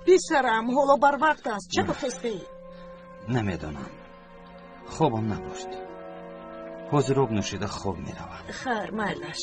Писарам, ҳоло барвақт аст. Чаро хестаӣ? Намедонам. Хобам набурд. Ҳозир об нӯшида хоб меравам. Хайр, майлаш.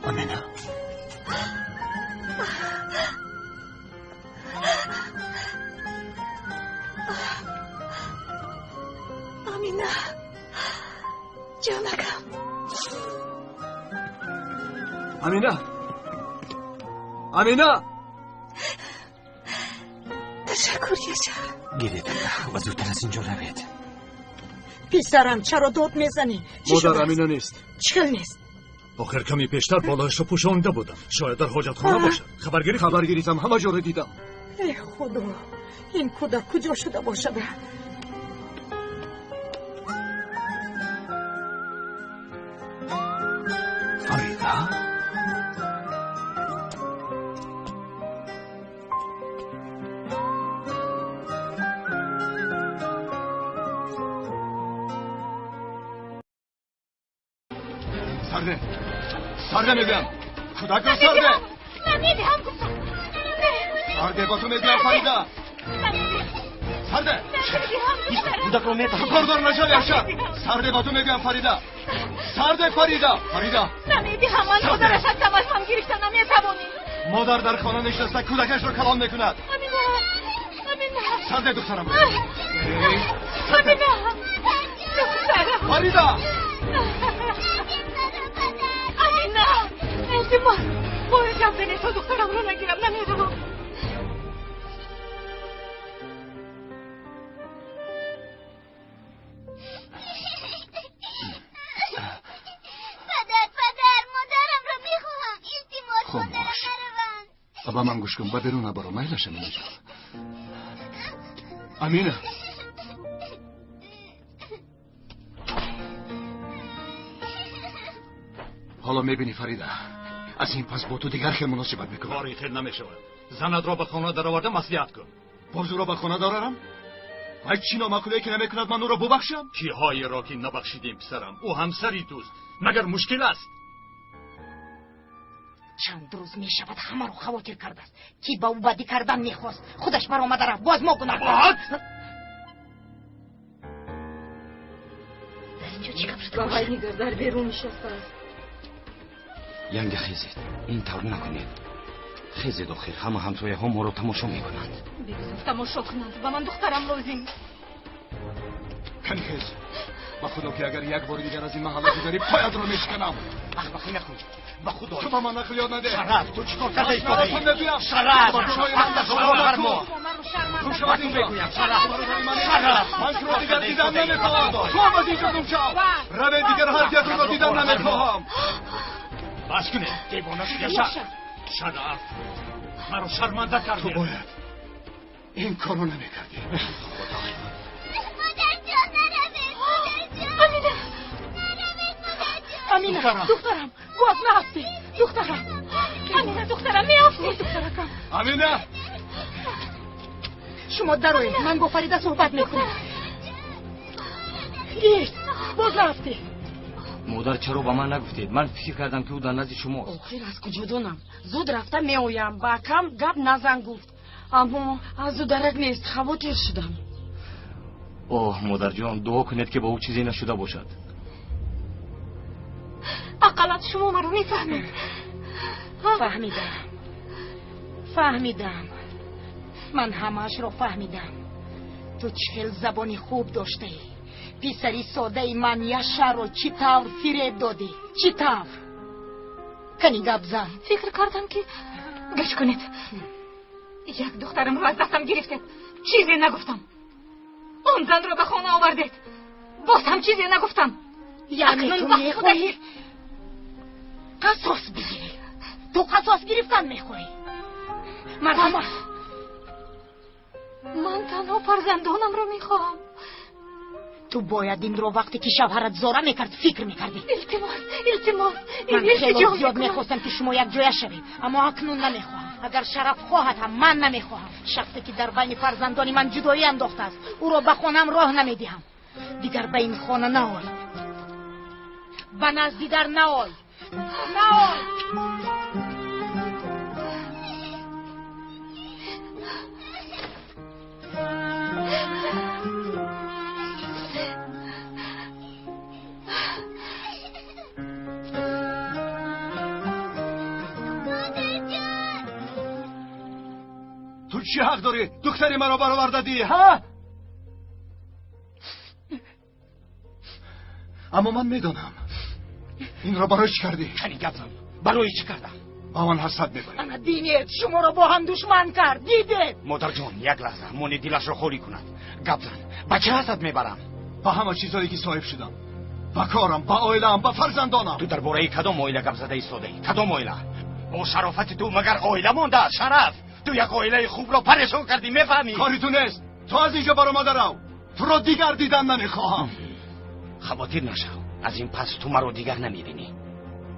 Амина. Амина. Ҷонакам. Амина. Амина. Ташаккур, яшар. Гиред ва зудтар аз инҷо равед. Писарам, чаро дод мезанӣ? Модар, Амина нест. Чӣ хел нест? Охир каме пештар болояшро пӯшонида будам. Шояд дар ҳоҷатхона бошад. Хабар гирифтӣ? Хабар гирифтам, ҳама ҷоро дидам. Э худо, ин кӯдак куҷо шуда бошад? Фарида? Сарде! Сарде мегӯям! Кӯдакро сарде! Ман медиҳам гуфтам. Сарде ба ту мегӯям, Фарида! Сарде! Кӯдакро метарсонам. Ту кордор нашавӣ, Яшар! Сарде ба ту мегӯям, Фарида! Сарде, Фарида! Фарида! Намедиҳам, ман модараш ҳастам, аз ман гирифта наметавонӣ. Модар дар хона нишаста кӯдакашро калон мекунад. Амина! Амина! Сарде, духтарам! Амина! Духтарам! Фарида! Амина! Илтимос, бояд гап занӣ то духтарамро нагирам, намедонам. Падар, падар, модарамро мехоҳам. Илтимос, модарам нараванд. Ба ман гӯш кун, ба берун набаро, майлаш, Аминаҷон. Амина! Ҳоло мебинӣ, Фарида, аз ин пас бо ту дигар хел муносибат мекунам. Кори хел намешавад. Занатро ба хона дароварда маслиҳат кун. Боз ӯро ба хона дарорам? Вай чӣ номаъқуле ки намекунад ман ӯро бубахшам? Чиҳоеро ки набахшидем, писарам. Ӯ ҳамсари туст. Магар мушкил аст? Чанд рӯз мешавад ҳамаро хавотир кардааст, ки ба ӯ бадӣ кардан мехост. Худаш баромада рафт, боз мо гунаҳкор. Дар инҷо чӣ гап шуд? Бабай нигар дар берун нишастааст. Янга, хезед, ин тавр накунед. Хезед, охир ҳама ҳамсояҳо моро тамошо мекунанд. Бигзор тамошо кунанд, ба ман духтарам лозим. Кани хез, ба худо ки агар як бори дигар аз ин маҳалла гузарӣ, поятро мешиканам. Ахмақӣ накун, ба худо. Ту ба ман нақл ёд наде. Шараф, ту чӣ кор карда истодаӣ? Шараф, Шараф, ман туро дигар дидан намехоҳам. Ту ҳам аз инҷо гум шав. Раве, дигар ҳаргиз дидан намехоҳам. Бас кунед, девона шуда. Шараф, маро шарманда кардӣ. Ту бояд ин корро намекардӣ. Худоё! Модарҷон, наравед, модарҷон. Амина! Наравед, модарҷон. Амина, духтарам, боз нарафтӣ. Духтарам. Амина, духтарам, меафтӣ. Духтаракам. Амина! Шумо дароед, ман бо Фарида суҳбат мекунам. Гирд, боз нарафтӣ. Модар, чаро ба ман нагуфтед? Ман фикр кардам, ки ӯ дар назди шумост. Охир аз куҷо донам? Зуд рафта меоям, ба акам гап назан гуфт. Аммо аз ӯ дарак нест, хавотир шудам. Оҳ, модарҷон, дуо кунед, ки ба ӯ чизе нашуда бошад. Ақаллан шумо маро мефаҳмед. Фаҳмидам, фаҳмидам, ман ҳамаашро фаҳмидам. Ту чӣ хел забони хуб доштаӣ. Писари содаи ман Яшарро чӣ тавр фиреб додӣ? Чӣ тавр? Кани гап зан. Фикр кардам, ки гӯш кунед. Як духтарамро аз дастам гирифтед, чизе нагуфтам. Он занро ба хона овардед, боз ҳам чизе нагуфтам. Яъне ту мехоҳӣ қасос бигирӣ? Ту қасос гирифтан мехоҳӣ? Марҳамат. Ман танҳо фарзандонамро мехоҳам. Ту бояд инро вақте ки шавҳарат зора мекард, фикр мекардӣ. Илтимос, илтимос. Ман хело зиёд мехостам, ки шумо якҷоя шавед, аммо акнун намехоҳам. Агар Шараф хоҳад ҳам, ман намехоҳам. Шахсе ки дар байни фарзандони ман ҷудоӣ андохтааст, ӯро ба хонаам роҳ намедиҳам. Дигар ба ин хона наой, ба назди дар наой, наой. Ту чӣ ҳақ дорӣ духтари маро бароварда диҳӣ, ҳа? Аммо ман медонам, инро барои чӣ кардӣ. Кани гап зан, барои чӣ кардам? Ба ман ҳасад мебарӣ. Ана динед, шуморо бо ҳам душман кард, дидед? Модарҷон, як лаҳза мони дилашро холӣ кунад. Гап зан, ба чӣ ҳасад мебарам? Ба ҳама чизҳое ки соҳиб шудам, ба корам, ба оилаам, ба фарзандонам. Ту дар бораи кадом оила гап зада истодаӣ? Кадом оила? Бо шарофати ту магар оила мондааст, Шараф? Ту як оилаи хубро парешон кардӣ, мефаҳмӣ? Кори ту нест. Ту аз инҷо баромада рав. Туро дигар дидан намехоҳам. Хавотир нашав, аз ин пас ту маро дигар намебинӣ.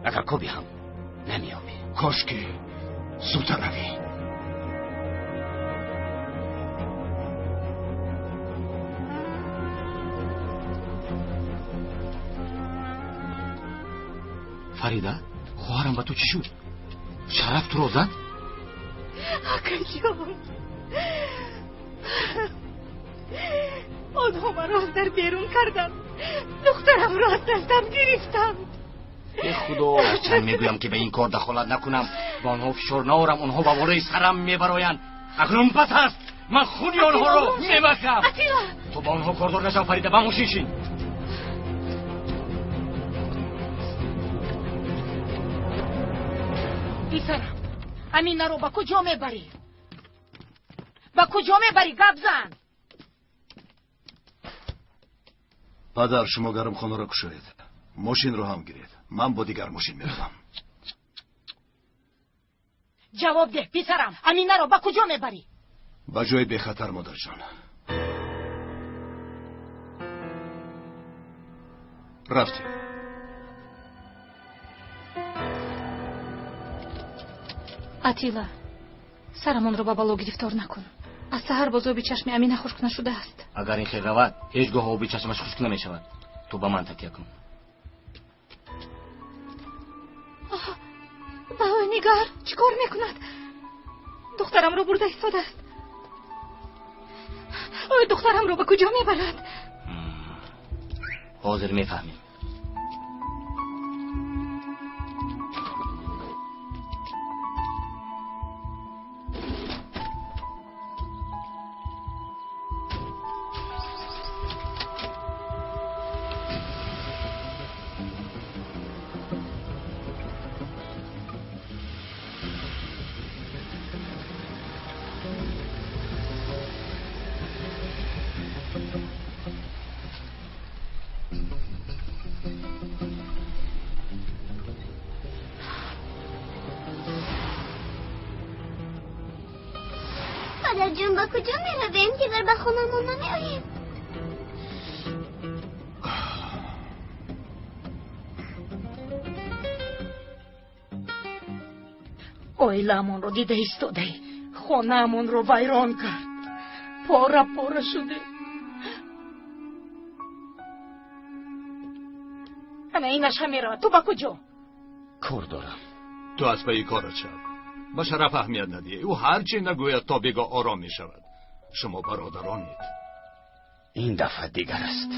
Агар коби ҳам намеёбӣ. Кош ки зудтар равӣ. Фарида, хоҳарам, ба ту чӣ шуд? Шараф туро зад? Акаҷон, онҳо маро аз дар берун карданд, духтарамро аз дастам гирифтанд. Э худо, чанд мегӯям, ки ба ин кор дахолат накунам, ба онҳо фишор наорам, онҳо ба болои сарам мебароянд. Акнун пас аст, ман хуни онҳоро мемакам. Ту ба онҳо кордор нашав, Фарида, ба мошин шин. Писарам, Аминаро ба куҷо мебарӣ? Ба куҷо мебарӣ? Гап зан. Падар, шумо гармхонаро кушоед, мошинро ҳам гиред. Ман бо дигар мошин меравам. Ҷавоб деҳ, писарам, Аминаро ба куҷо мебарӣ? Ба ҷои бехатар, модарҷон. Рафтем. Атила, сарамонро ба бало гирифтор накун. Аз саҳар боз оби чашми Амина хушк нашудааст. Агар ин хел равад, ҳеҷ гоҳ оби чашмаш хушк намешавад. Ту ба ман такя кун. Ба ӯ нигар, чӣ кор мекунад? Духтарамро бурда истодааст. Ӯ духтарамро ба куҷо мебарад? Ҳозир мефаҳмем. Падарҷон, ба куҷо меравем? Дигар ба хонамон намеоем. Оиламонро дида истодаӣ, хонаамонро вайрон кард, пора пора шудем. Ана инаша меравад. Ту ба куҷо? Кор дорам. Ту аз пайи корат шав. Ба Шараф аҳамият надиҳ. Ӯ ҳарчи нагӯяд, то бегоҳ ором мешавад. Шумо бародаронед. Ин дафъа дигар аст.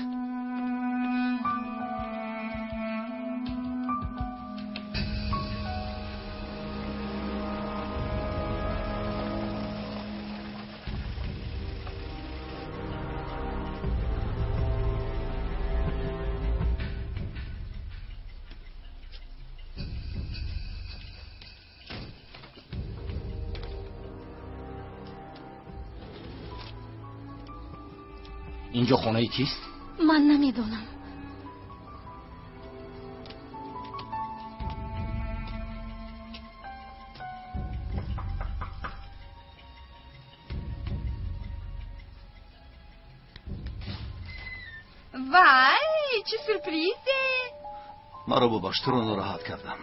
Инҷо хонаи кист? Ман намедонам. Вай, чӣ сюрпризе! Маро бубахш, туро нороҳат кардам.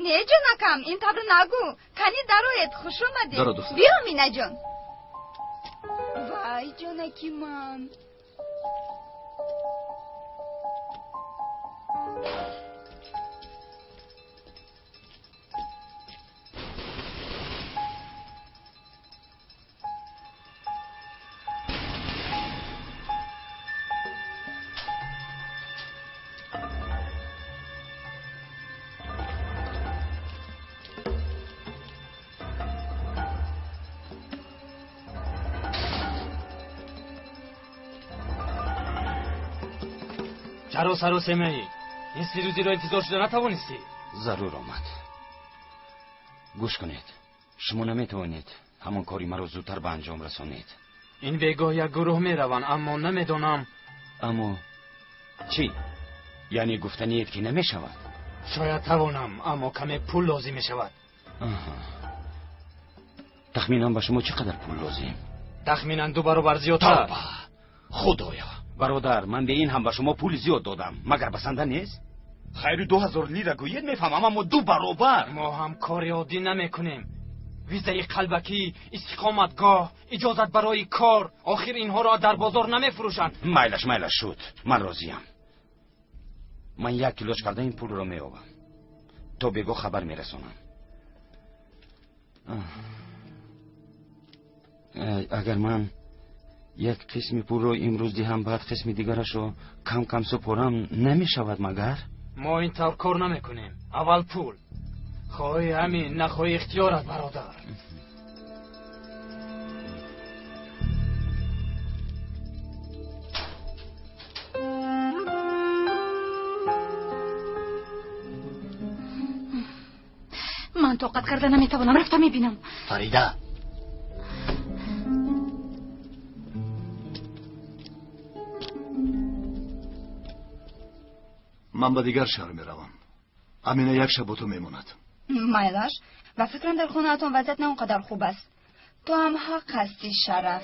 Не, ҷонакам, ин тавр нагӯ. Кани дароед, хуш омадед. Даро, духтар. Биё, Аминаҷон. Вай, ҷонаки ман. Чаро саросемаӣ? Ин сирӯзиро интизор шуда натавонистӣ? Зарур омад. Гӯш кунед, шумо наметавонед ҳамон кори маро зудтар ба анҷом расонед. Ин бегоҳ як гурӯҳ мераванд, аммо намедонам. Аммо чӣ? Яъне гуфтаниед, ки намешавад? Шояд тавонам, аммо каме пул лозим мешавад. Тахминан ба шумо чӣ қадар пул лозим? Тахминан 2 баробар зиёдтар. Тавба! Худоё! Бародар, ман бе ин ҳам ба шумо пули зиёд додам. Магар басанда нест? Хайри 2000 лира гӯед мефаҳмам, аммо 2 баробар. Мо ҳам кори оддӣ намекунем. Визаи қалбакӣ, истиқоматгоҳ, иҷозат барои кор. Охир инҳоро дар бозор намефурӯшанд. Майлаш, майлаш шуд. Ман розиям. Ман як килош карда ин пулро меёбам. То бегоҳ хабар мерасонам. Агар ман як қисми пулро имрӯз диҳам, баъд қисми дигарашро кам кам супорам, намешавад магар? Мо ин тавр кор намекунем. Аввал пул. Хоҳӣ ҳамин, нахоҳӣ ихтиёрат, бародар. Ман тоқат карда наметавонам, рафта мебинам. Фарида! Ман ба дигар шаҳр меравам. Амина як шаб бо ту мемонад. Майлаш, ба фикрам дар хонаатон вазъият на он қадар хуб аст. Ту ҳам ҳақ ҳастӣ, Шараф.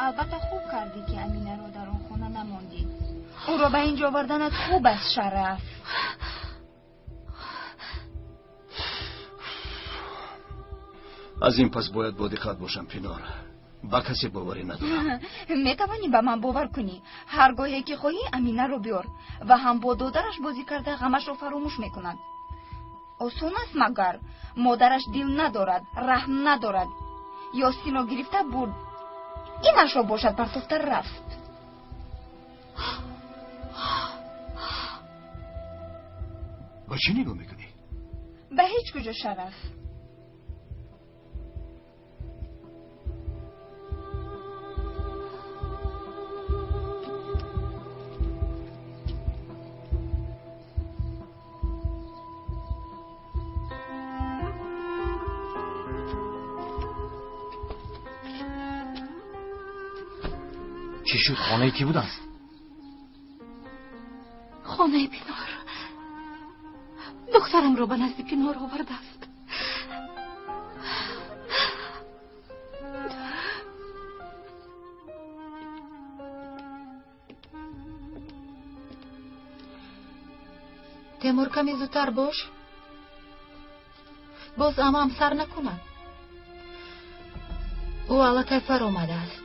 Албатта хуб кардӣ, ки Аминаро дар он хона намондӣ. Ӯро ба инҷо оварданат хуб аст, Шараф. Аз ин пас бояд бо диққат бошам, Пинор. Ба касе боварӣ надорам. Метавонӣ ба ман бовар кунӣ. Ҳар гоҳе ки хоҳӣ, Аминаро биёр ва ҳам бо додараш бозӣ карда ғамашро фаромӯш мекунад. Осон аст магар? Модараш дил надорад, раҳм надорад. Ёсинро гирифта бурд. Инашро бошад партофта рафт. Ба чӣ нигоҳ мекунӣ? Ба ҳеҷ куҷо, Шараф. Чӣ шуд? Хонаи кӣ будааст? Хонаи Пинор. Духтарамро ба назди Пинор овардааст. Темур, каме зудтар бош, боз амам сар накунад. Ӯ аллакай фаромадааст.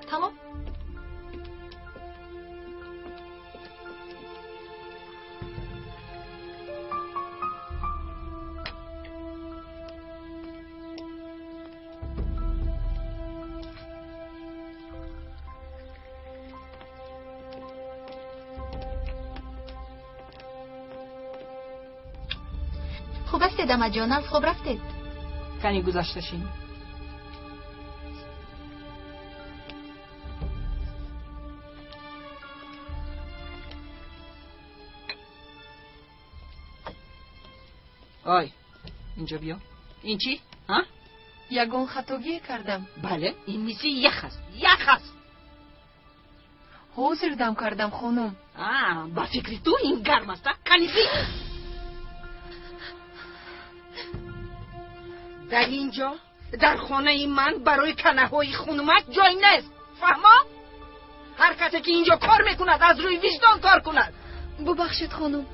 Тамом. Хуб ҳастед, амаҷон? Аз хоб рафтед? Кани гузашта шин. Ой, инҷо биё. Ин чӣ? А? Ягон хатогие кардам? Бале, ин мисли ях аст. Ях аст. Ҳозир дам кардам, хонум. А, ба фикри ту ин гарм аст, а? Кани би? Дар ин ҷо, дар хонаи ман барои канаҳои хунумак ҷой нест. Фаҳмо? Ҳар касе ки инҷо кор мекунад, аз рӯи виҷдон кор кунад. Бубахшед, хонум.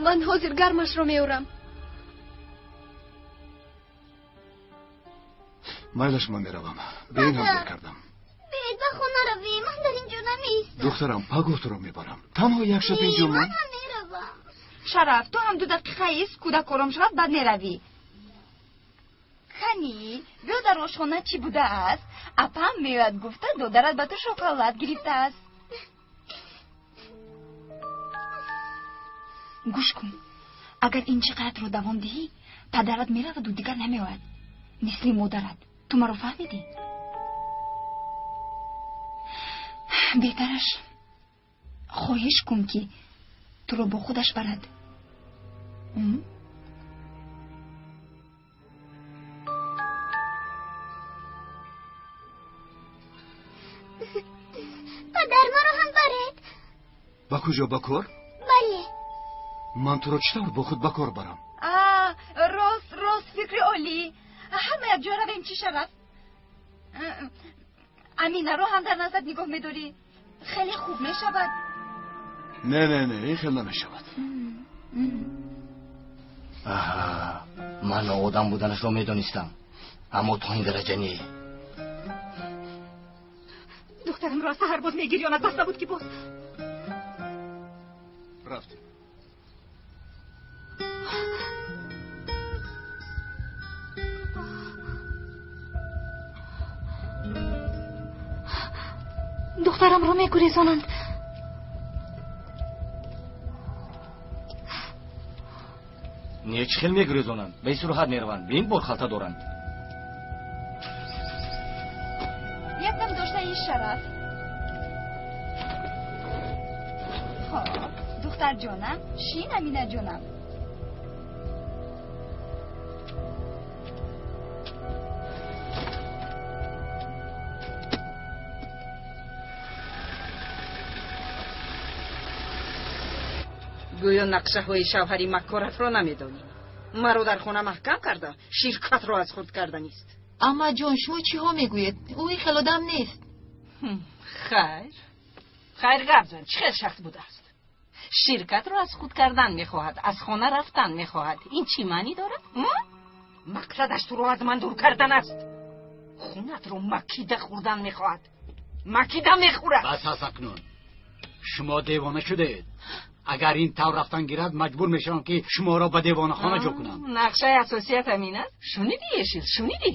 Ман ҳозир гармашро меорам. Майлаш, ман меравам. Ба ин ҳам дер кардам. Биёед ба хона равем, ман дар ин ҷо намеистам. Духтарам, пагоҳ туро мебарам. Танҳо як шаб инҷо мон. Ман ҳам меравам. Шараф, ту ҳам 2 дақиқа ист, кӯдак ором шавад, баъд меравӣ. Кани, биё дар ошхона чӣ будааст? Апам меояд гуфта, додарат ба ту шоколад гирифтааст. Гӯш кун, агар ин чиқаятро давом диҳӣ, падарат мераваду дигар намеояд. Мисли модарат. Ту маро фаҳмидӣ? Беҳтараш хоҳиш кун, ки туро бо худаш барад. Падар, маро ҳам баред. Ба куҷо, ба кор? Бале. Ман туро чӣ тавр бо худ ба кор барам? Рост, рост, фикри олӣ. Ҳама якҷо равем, чӣ шавад? Аминаро ҳам дар назар нигоҳ медорӣ. Хеле хуб мешавад. Не, не, не, ин хел намешавад. Аҳа, ман одам буданашро медонистам, аммо то ин дараҷа не. Духтарамро аз саҳар боз мегирёнад, бас набуд ки боз. Рафтем. Духтарамро мегурезонанд. Не, чӣ хел мегурезонанд? Ба ин суръат мераванд, бин бор халта доранд. Якдам доштаи Шараф. Хоб, духтарҷонам, шин, Аминаҷонам. Гӯё нақшаҳои шавҳари маккоратро намедонӣ. Маро дар хона маҳкам карда, ширкатро аз худ карданист. Аммаҷон, шумо чиҳо мегӯед? Ӯ ин хел одам нест. Хайр, хайр, гап зан, чӣ хел шахс будааст? Ширкатро аз худ кардан мехоҳад, аз хона рафтан мехоҳад. Ин чӣ маънӣ дорад? Мақсадаш туро аз ман дур кардан аст. Хунатро макида хӯрдан мехоҳад. Макида мехӯрад. Бас аст акнун. Шумо девона шудаед. Агар ин тавр рафтан гирад, маҷбур мешавам ки шуморо ба девонахона ҷо кунам. Нақшаи асосият ҳамин аст? Шунидӣ, Ешил, шунидӣ?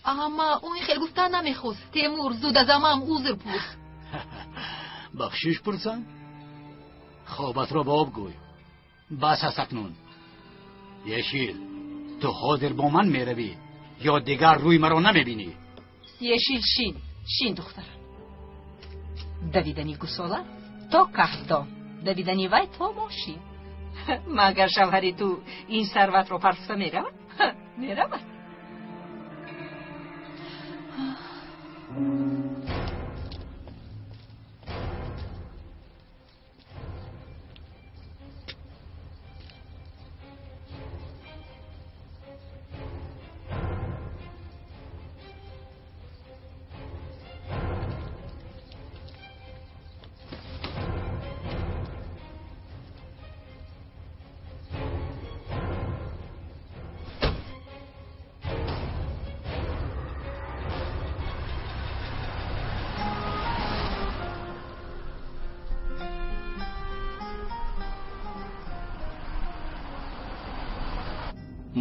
Амма ӯ ин хел гуфтан намехост. Темур, зуд аз аммаам узр пурс. Бахшиш пурсам? Хобатро ба об гӯй. Бас аст акнун. Ешил, ту ҳозир бо ман меравӣ ё дигар рӯи маро намебинӣ? Ешил, шин, шин, духтарам. Давидани гусола то каҳдон, давидани вай то мошин. Магар шавҳари ту ин сарватро партофта меравад? Меравад.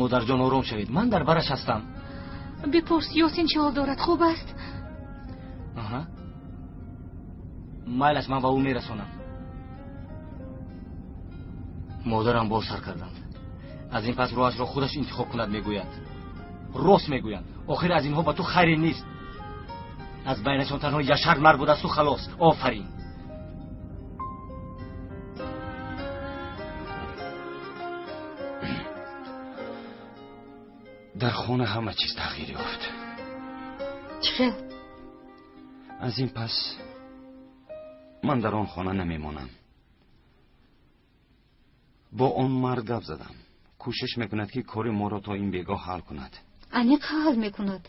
Модарҷон, ором шавед, ман дар бараш ҳастам. Бипурс, Ёсин чӣ ҳол дорад? Хуб аст? Аҳа, майлаш, ман ба ӯ мерасонам. Модарам боз сар карданд. Аз ин пас роҳашро худаш интихоб кунад, мегӯяд. Рост мегӯянд. Охир аз инҳо ба ту хайре нест. Аз байнашон танҳо Яшар мард будасту халос. Офарин. Дар хона ҳама чиз тағйир ёфт. Чӣ хел? Аз ин пас ман дар он хона намемонам. Бо он мард гап задам. Кӯшиш мекунад ки кори моро то ин бегоҳ ҳал кунад. Аниқ ҳал мекунад?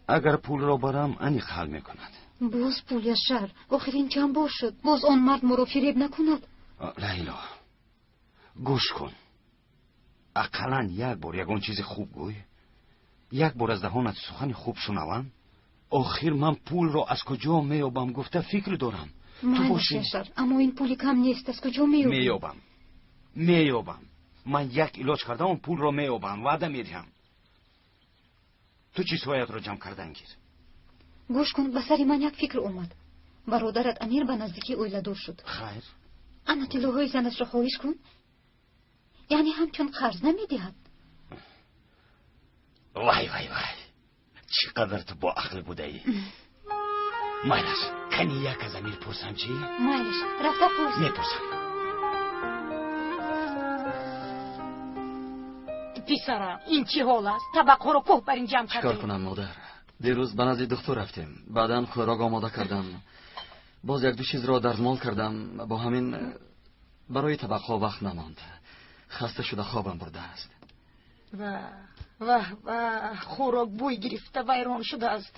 Агар пулро барам, аниқ ҳал мекунад. Боз пул, Яшар? Охир ин чанд бор шуд? Боз он мард моро фиреб накунад? Лайло, гӯш кун. Ақаллан як бор ягон чизи хуб гӯй. Як бор аз даҳонат сухани хуб шунавам. Охир ман пулро аз куҷо меёбам гуфта фикр дорам. Майлаш, Яшар, аммо ин пули кам нест. Аз куҷо меёбӣ? Меёбам, меёбам. Ман як илоҷ карда он пулро меёбам, ваъда медиҳам. Ту чизҳоятро ҷамъ кардан гир. Гӯш кун, ба сари ман як фикр омад. Бародарат Амир ба наздикӣ оиладор шуд. Хайр. Ана тиллоҳои занашро хоҳиш кун. Яъне ҳамчун қарз намедиҳад. Вай, вай, вай, чӣ қадар ту боақл будаӣ. Майлаш, кани як аз Амир пурсам чӣ? Майлаш, рафта пурс. Мепурсам. Писарам, ин чӣ ҳол аст? Табақҳоро кӯҳ бар ин ҷамъ Чикор кардем. кунам, модар? Дирӯз ба назди духтур рафтем. Баъдан хӯрок омода кардам. Боз як-ду чизро дарзмол кардам. Бо ҳамин барои табақҳо вақт намонд. Хаста шуда хобам бурдааст. Ваҳ, ваҳ, ваҳ, хӯрок бӯй гирифта вайрон шудааст.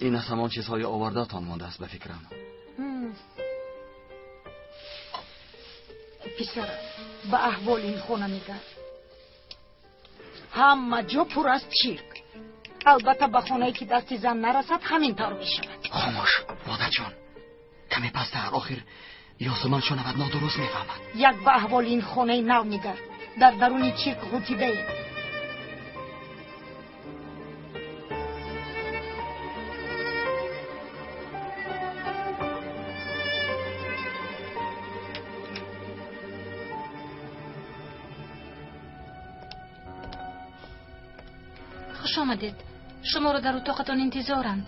Ин аз ҳамон чизҳои овардаатон мондааст ба фикрам. Писарам, ба аҳволи ин хона нигар. Ҳама ҷо пур аз чирк. Албатта ба хонае ки дасти зан нарасад ҳамин тавр мешавад. Хомӯш, модарҷон. Каме пасттар, охир Ёсуман шунавад нодуруст мефаҳмад. Як ба аҳволи ин хонаи нав нигар. Дар даруни чирк ғутидаем. Хуш омадед. Шуморо дар утоқатон интизоранд.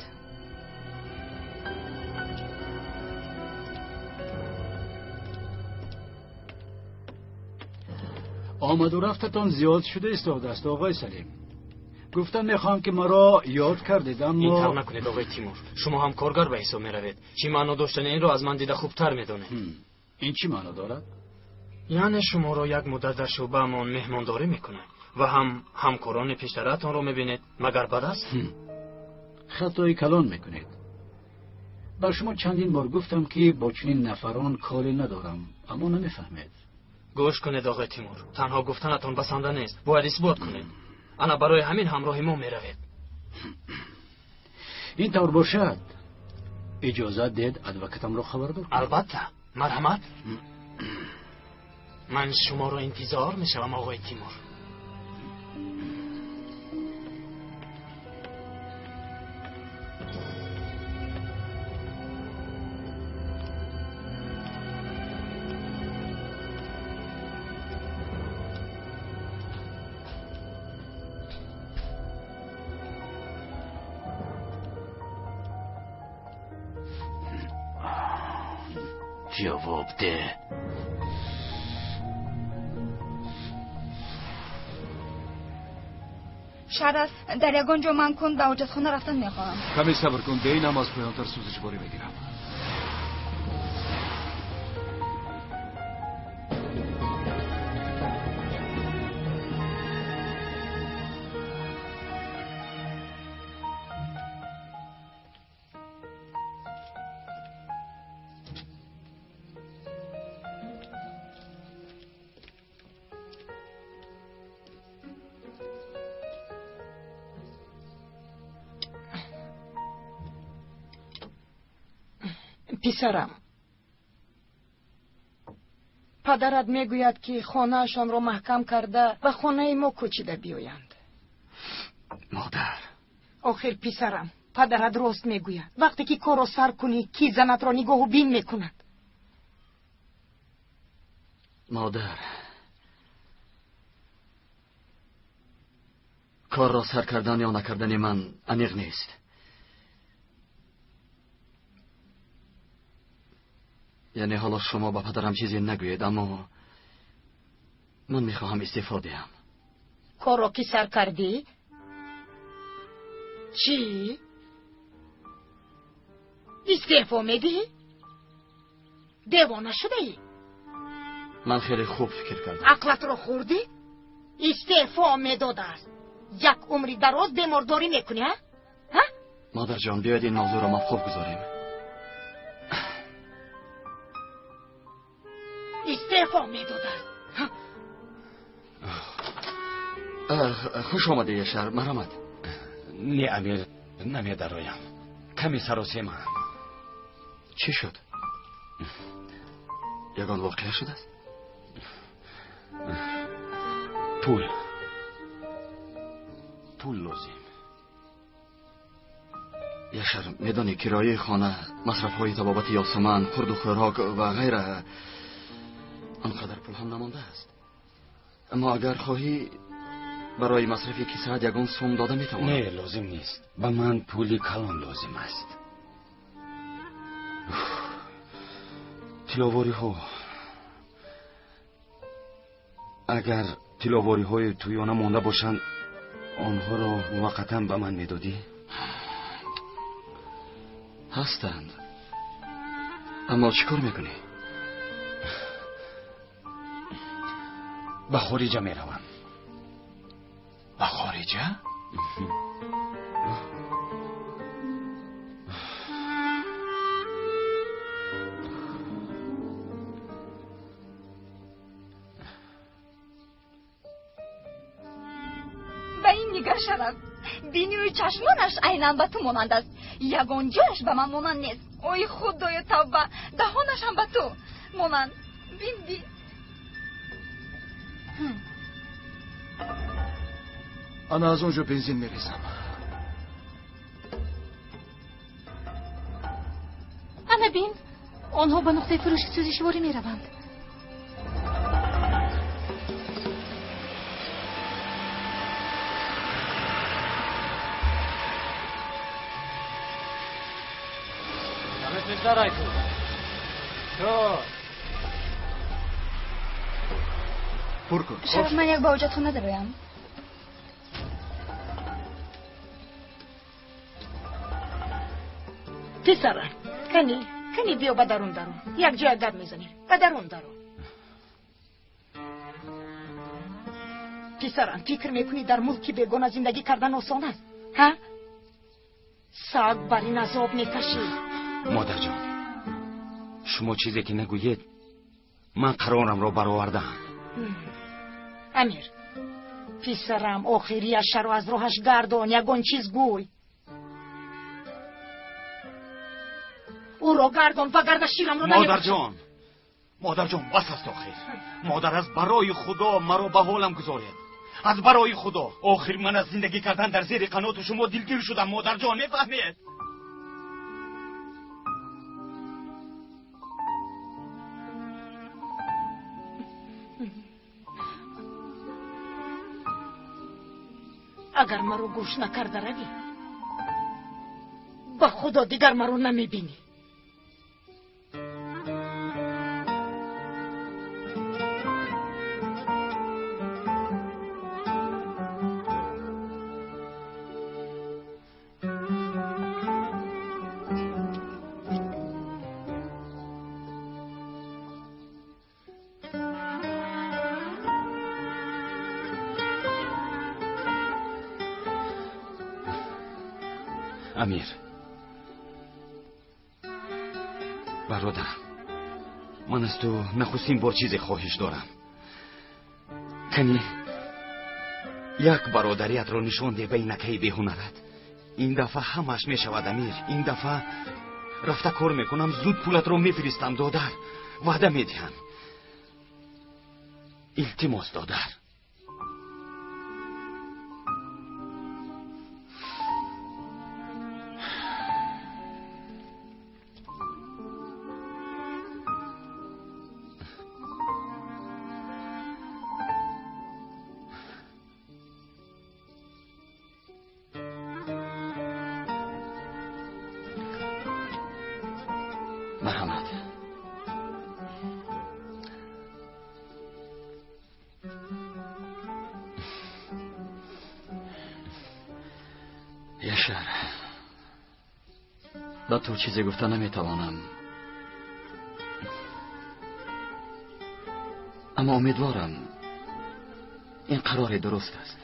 Омаду рафтатон зиёд шуда истодааст, оғои Салим. Гуфтам мехоҳам ки маро ёд кардед, аммо Ин тавр накунед, оғои Тимур. Шумо ҳам коргар ба ҳисоб меравед. Чӣ маъно доштани инро аз ман дида хубтар медонед. Ин чӣ маъно дорад? Яъне шуморо як муддат дар шӯъбаамон меҳмондорӣ мекунем ва ҳам ҳамкорони пештаратонро мебинед. Магар бад аст? Хатои калон мекунед. Ба шумо чандин бор гуфтам, ки бо чунин нафарон коре надорам, аммо намефаҳмед. Гӯш кунед, оғои Тимур, танҳо гуфтанатон басанда нест, бояд исбот кунед. Ана барои ҳамин ҳамроҳи мо меравед. Ин тавр бошад, иҷозат диҳед адвокатамро хабардор кунам. Албатта, марҳамат. Ман шуморо интизор мешавам, оғои Тимур. Ҷавоб деҳ. Шараф, дар ягон ҷо ман кун ба ҳоҷатхона рафтан мехоҳам. Каме сабр кун, дейнам аз поёнтар сӯзишворӣ мегирам. Писарам, падарат мегӯяд, ки хонаашонро маҳкам карда ба хонаи мо кӯчида биёянд. Модар, охир писарам, падарат рост мегӯяд. Вақте ки корро сар кунӣ, кӣ занатро нигоҳу бин мекунад? Модар, корро сар кардан ё накардани ман аниқ нест. Яъне ҳоло шумо ба падарам чизе нагӯед, аммо ман мехоҳам истеъфо диҳам. Корро ки сар кардӣ? Чӣ? Истеъфо медиҳӣ? Девона шудаӣ? Ман хеле хуб фикр кардам. Ақлатро хӯрдӣ? Истеъфо медодааст. Як умри дароз бемордорӣ мекунӣ, ҳа? Ҳа? Модарҷон, биёед ин мавзӯъро мавқуф гузорем. Истеъфо медодааст. Хуш омадӣ, Яшар, марҳамат. Не, Амир, намедароям. Каме саросемаам. Чӣ шуд? Ягон воқеа шудааст? Пул. Пул лозим. Яшар, медонӣ кирояи хона, масрафҳои табобати Ёсуман, хурду хӯрок ва ғайра, он қадар пул ҳам намондааст. Аммо агар хоҳӣ, барои масрафи кисаат ягон сум дода метавонам. Не, лозим нест. Ба ман пули калон лозим аст. Тиловориҳо. Агар тиловориҳои тӯёна монда бошанд, онҳоро муваққатан ба ман медодӣ? Ҳастанд. Аммо чӣ кор мекунӣ? Ба хориҷа меравам. Ба хориҷа? Ба ин нигар, Шараф, бинию чашмонаш айнан ба ту монанд аст. Ягон ҷояш ба ман монанд нест. Ой, худоё, тавба, даҳонаш ҳам ба ту монанд. Бин, бин. Ана аз он ҷо бензин мерезам. Ана бин, онҳо ба нуқтаи фурӯши сӯзишворӣ мераванд. Пур кун. Шараф, ман як ба ҳоҷатхона дароям. Писарам, кани, Кани биё ба дарун даро, як ҷоя гап мезанем. Ба дарун даро. Писарам, фикр мекунӣ дар мулки бегона зиндагӣ кардан осон аст? Ҳа? Саг бар ин азоб мекашӣ. Модарҷон, шумо чизе ки нагӯед, ман қарорамро баровардаам. Амир, писарам, охирияшаро аз роҳаш гардон, ягон чиз гӯй. Ӯро гардон, вагарна ширамро Модарҷон, модарҷон, бас аст охир. Модар, аз барои Худо маро ба ҳолам гузоред. Аз барои Худо. Охир ман аз зиндагӣ кардан дар зери қаноту шумо дилгир шудам, модарҷон, мефаҳмед? Агар маро гӯш накарда равӣ, ба Худо дигар маро намебинӣ. Амир, бародарам, ман аз ту нахустин бор чизе хоҳиш дорам. Кани як бародариятро нишон деҳ ба ин акаи беҳунарат. Ин дафъа ҳамааш мешавад, Амир. Ин дафъа рафта кор мекунам, зуд пулатро мефиристам, додар. Ваъда медиҳам. Илтимос, додар. Марҳамат. Яшар, ба ту чизе гуфта наметавонам, аммо умедворам ин қарори дуруст аст.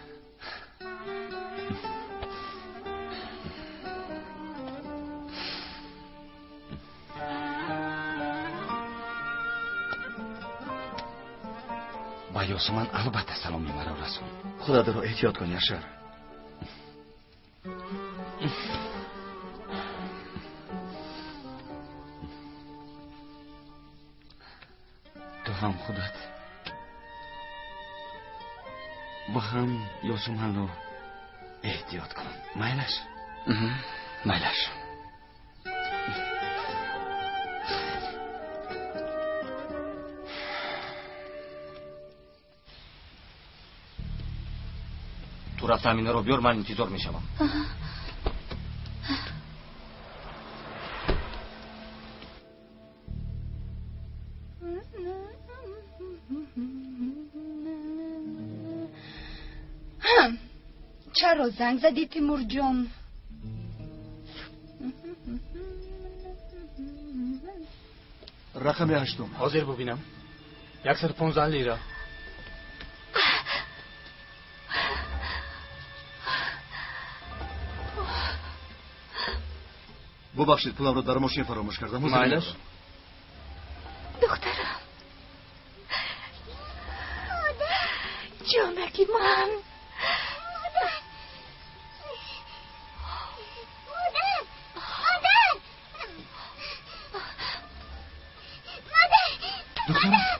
Ба Ёсуман албатта саломи маро расон. Худатро эҳтиёт кун, Яшар. Ту ҳам худат ва ҳам Ёсуманро эҳтиёт кун. Майлаш? Майлаш. Ту рафта Аминаро биёр, ман интизор мешавам. Чаро занг задӣ, Тимурҷон? Рақами ҳаштум. Ҳозир бубинам. 115 лира. Бубахшед, пуламро дар мошин фаромӯш кардам. Майлаш. Духтарам, ҷонаки ман. Духтарам,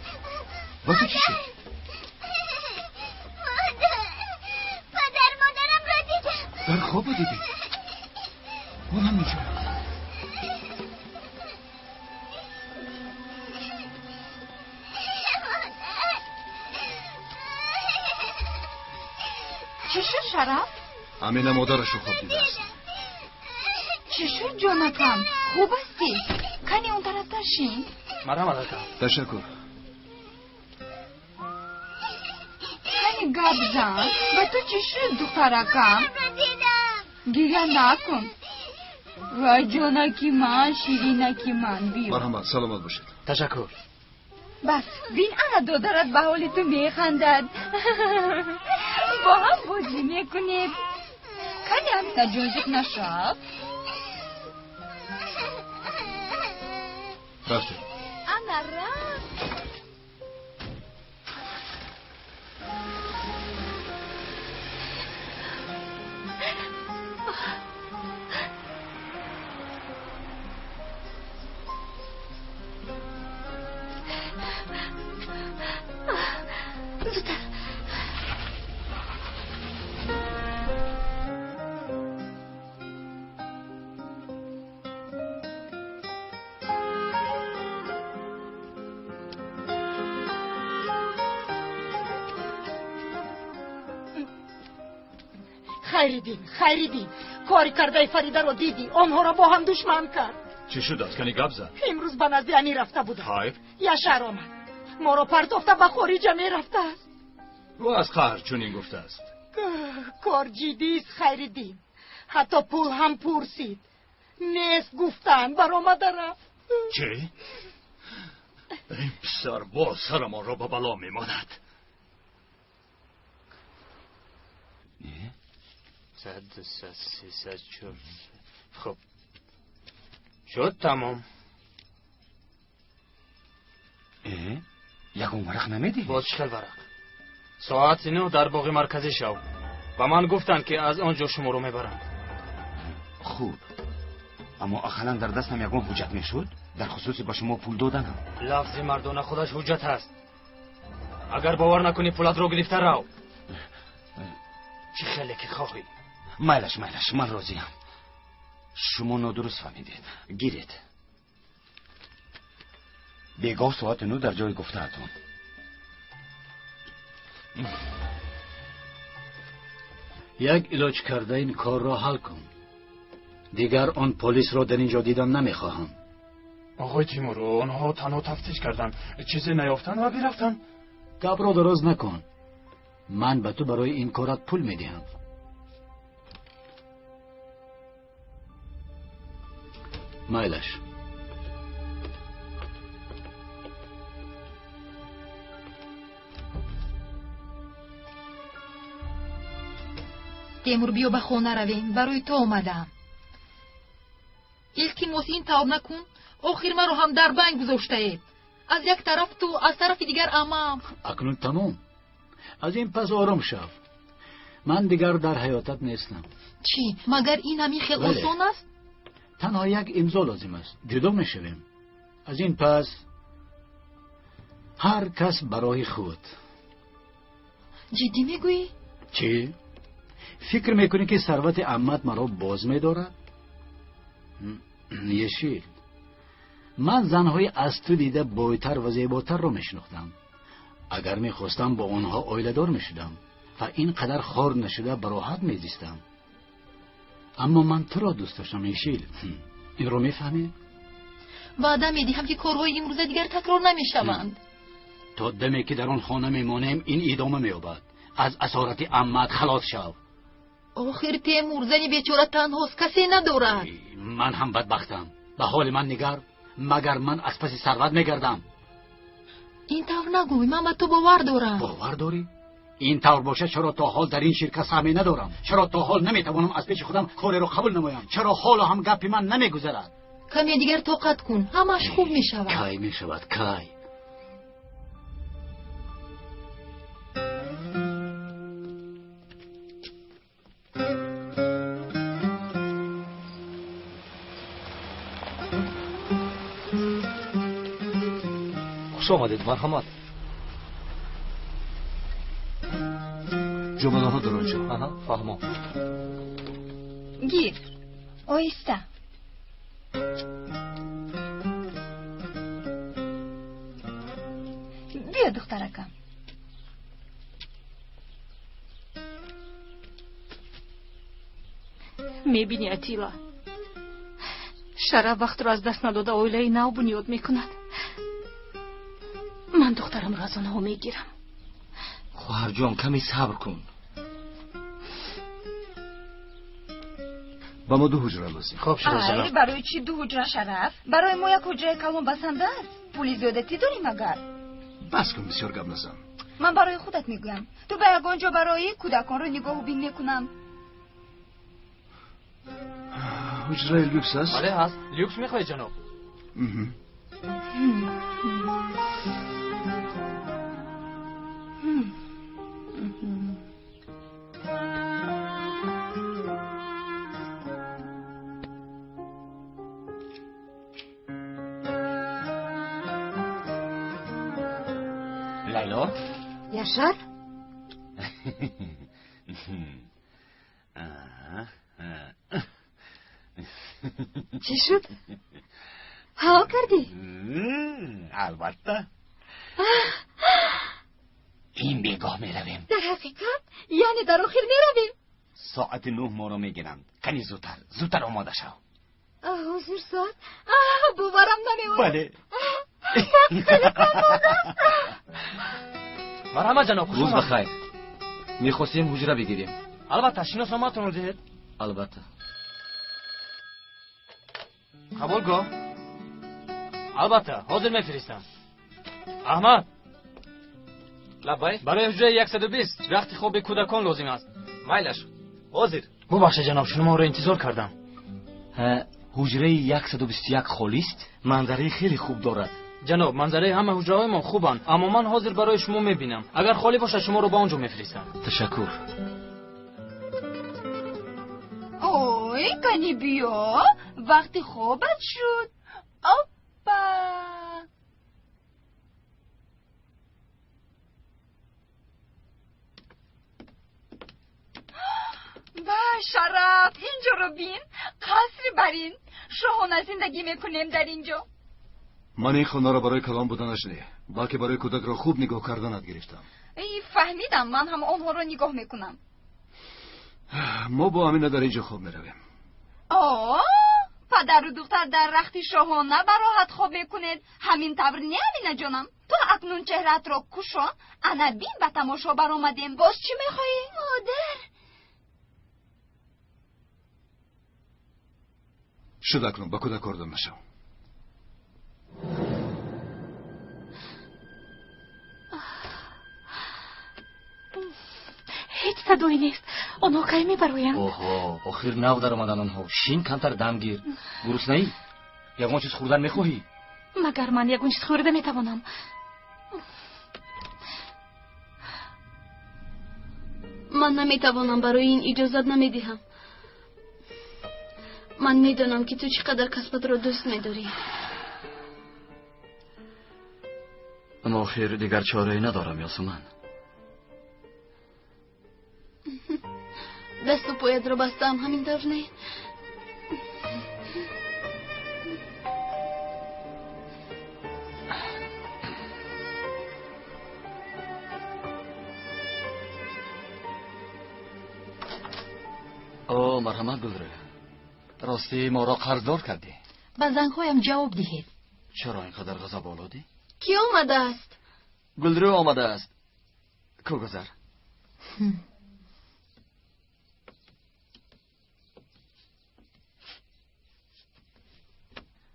ба ту чӣ шуд? Падар, модарамро дидам. Дар хобо дидӣ? Онам инҷо. Чӣ шуд, Шараф? Амина модарашро хоб дидааст. Чӣ шуд, ҷонакам? Хуб ҳастӣ? Кани он тарафтар шин. Марҳамат, ака. Ташаккур. Кани гап зан. Ба ту чӣ шуд, духтаракам? Гиря накун. Вай ҷонаки ман, ширинаки ман, биё. Марҳамат, саломат бошед. Ташаккур. Бас, бин ана додарат ба ҳоли ту механдад. Бо ҳам бозӣ мекунед. Кане Амина ҷон зиқ нашав. Рафтем. Ана рафт. Зудтар. Хайриддин, Хайриддин, кори кардаи Фаридаро дидӣ, онҳоро бо ҳам душман кард. Чӣ шудааст? Кани гап зад. Имрӯз ба назди Амир рафта будам. Хайр. Яшар омад. Моро партофта ба хориҷа мерафтааст. Ӯ аз қаҳр чунин гуфтааст. Кор ҷиддист, Хайриддин. Ҳатто пул ҳам пурсид. Нест гуфтан, баромада рафт. Чӣ? Ин писар боз сарамонро ба бало мемонад. 100, 200, 300, 400. Хуб. Шуд тамом. Ягон варақ намедиҳӣ? Боз чӣ хел варақ? Соати 9 дар боғи марказӣ шав. Ба ман гуфтанд, ки аз он ҷо шуморо мебаранд. Хуб. Аммо ақаллан дар дастам ягон ҳуҷҷат мешуд дар хусуси ба шумо пул доданам. Лафзи мардона худаш ҳуҷҷат аст. Агар бовар накунӣ, пулатро гирифта рав. Чӣ хеле ки хоҳӣ. Майлаш, майлаш, ман розиям. Шумо нодуруст фаҳмидед. Гиред. Бегоҳ соати 9 дар ҷои гуфтаатон. Як илоҷ карда ин корро ҳал кун. Дигар он полисро дар ин ҷо дидан намехоҳам. Оғои Тимур, онҳо танҳо тафтиш карданд, чизе наёфтанд ва бирафтанд. Гапро дароз накун. Ман ба ту барои ин корат пул медиҳам. Майлаш. Темур, биё ба хона равем, барои ту омадаам. Илтимос, ин тавр накун. Охир маро ҳам дар банг гузоштаед. Аз як тараф ту, аз тарафи дигар амам. Акнун тамом. Аз ин пас ором шав. Ман дигар дар ҳаётат нестам. Чӣ? Магар ин ҳамин хел осон аст? Танҳо як имзо лозим аст. Ҷудо мешавем. Аз ин пас ҳар кас ба роҳи худ. Ҷиддӣ мегӯӣ? Чӣ? Фикр мекунӣ, ки сарвати аммат маро боз медорад? Ешил, ман занҳои аз ту дида бойтар ва зеботарро мешинохтам. Агар мехостам, бо онҳо оиладор мешудам ва ин қадар хор нашуда ба роҳат мезистам. Аммо ман туро дӯст доштам, Ешил. Инро мефаҳмӣ? Ваъда медиҳам, ки корҳои имрӯза дигар такрор намешаванд. То даме ки дар он хона мемонем, ин идома меёбад. Аз асорати аммат халос шав. Охир Темур, зани бечора танҳост, касе надорад. Ман ҳам бадбахтам. Ба ҳоли ман нигар, магар ман аз паси сарват мегардам? Ин тавр нагӯй, ман ба ту бовар дорам. Бовар дорӣ? Ин тавр бошад, чаро то ҳол дар ин ширкат саҳме надорам? Чаро то ҳол наметавонам аз пеши худам кореро қабул намоям? Чаро ҳоло ҳам гапи ман намегузарад? Каме дигар тоқат кун, ҳамаш хуб мешавад. Кай мешавад, кай? Хуш омадед, марҳамат. Ҷумлаҳо дар он ҷо. Аҳа, фаҳмо. Гир, оҳиста. Биё, духтаракам. Мебинӣ, Атила, Шараф вақтро аз даст надода оилаи нав бунёд мекунад. Ман духтарамро аз онҳо мегирам. Хоҳарҷон, каме сабр кун. Ба мо ду ҳуҷра лозим. Хуб шуд ҷаноб. Барои чӣ ду ҳуҷра, Шараф? Барои мо як ҳуҷраи калон басанда аст. Пули зиёдатӣ дорӣ магар? Бас кун, бисёр гап назан. Ман барои худат мегӯям. Ту ба ягон ҷо барои кӯдаконро нигоҳубин мекунам. Ҳуҷраи люкс аст? Бале, ҳаст. Люкс мехоҳед, ҷаноб? Лайло? Яшар? Чӣ шуд? Ҳалол кардӣ? Албатта. Ин бегоҳ меравем. Дар ҳақиқат? Яъне дар охир меравем? Соати 9 моро мегиранд. Кани зудтар, зудтар омода шав. Ҳозир соат? Боварам намеояд. Бале. Вақт хеле кам мондааст. Марҳамат ҷаноб, хуш Рӯз омадед. бахайр. Мехостем ҳуҷра бигирем. Албатта, шиносномаатонро диҳед. Албатта. Қабулгоҳ. Албатта, ҳозир мефиристам. Аҳмад. Лаббай. Барои ҳуҷраи 120 вақти хоби кӯдакон лозим аст. Майлаш. Ҳозир. Бубахшед ҷаноб, шуморо интизор кардам. Ҳуҷраи 121 холист? Манзараи хеле хуб дорад. Ҷаноб, манзараи ҳама ҳуҷраҳоямон хубанд, аммо ман ҳозир барои шумо мебинам. Агар холӣ бошад, шуморо ба он ҷо мефиристам. Ташаккур. Ой, кани биё, вақти хобат шуд. Оппа! Ба Шараф, инҷоро бин, қасри барин. Шоҳона зиндагӣ мекунем дар инҷо. Ман ин хонаро барои калон буданаш не, балки барои кӯдакро хуб нигоҳ карданат гирифтам. Фаҳмидам, ман ҳам онҳоро нигоҳ мекунам. Мо бо Амина дар инҷо хоб меравем. О, падару духтар дар рахти шоҳона бароҳат хоб мекунед. Ҳамин тавр не, Амина ҷонам? Ту акнун чеҳраатро кушо, ана бин, ба тамошо баромадем. Боз чӣ мехоҳӣ? Модар. Шуд акнун, ба кӯдак кордор нашав. Ҳеҷ садое нест. Онҳо кай мебароянд? Оҳо, охир нав даромадан онҳо. Шин, камтар дам гир. Гуруснаӣ? Ягон чиз хӯрдан мехоҳӣ? Магар ман ягон чиз хӯрда метавонам? Ман наметавонам, барои ин иҷозат намедиҳам. Ман медонам, ки ту чӣ қадар касбатро дӯст медорӣ. Аммо охир дигар чорае надорам, Ёсуман. Дасту поятро бастаам, ҳамин тавр не? О, марҳамат, Гулрӯ. Ростӣ моро қарздор кардӣ. Ба зангҳоям ҷавоб диҳед. Чаро ин қадар ғазаб олудӣ? Кӣ омадааст? Гулрӯ омадааст. Ку гузар.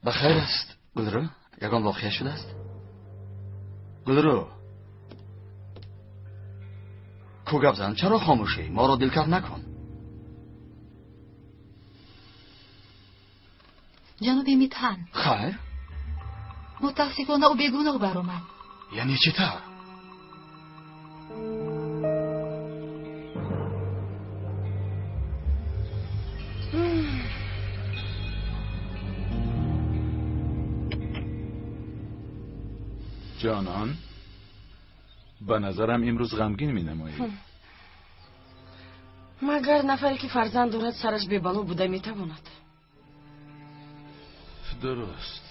Ба хайр аст, Гулрӯ? Ягон воқеа шудааст? Гулрӯ, ку гап зан, чаро хомӯшӣ? Моро дилкаф накун. Ҷаноби Митхан. Хайр? Мутаассифона, ӯ бегуноҳ баромад. Яъне чӣ тавр? Ҷонон, ба назарам имрӯз ғамгин менамоӣ. Магар нафаре ки фарзанд дорад, сараш бебало буда метавонад? Дуруст.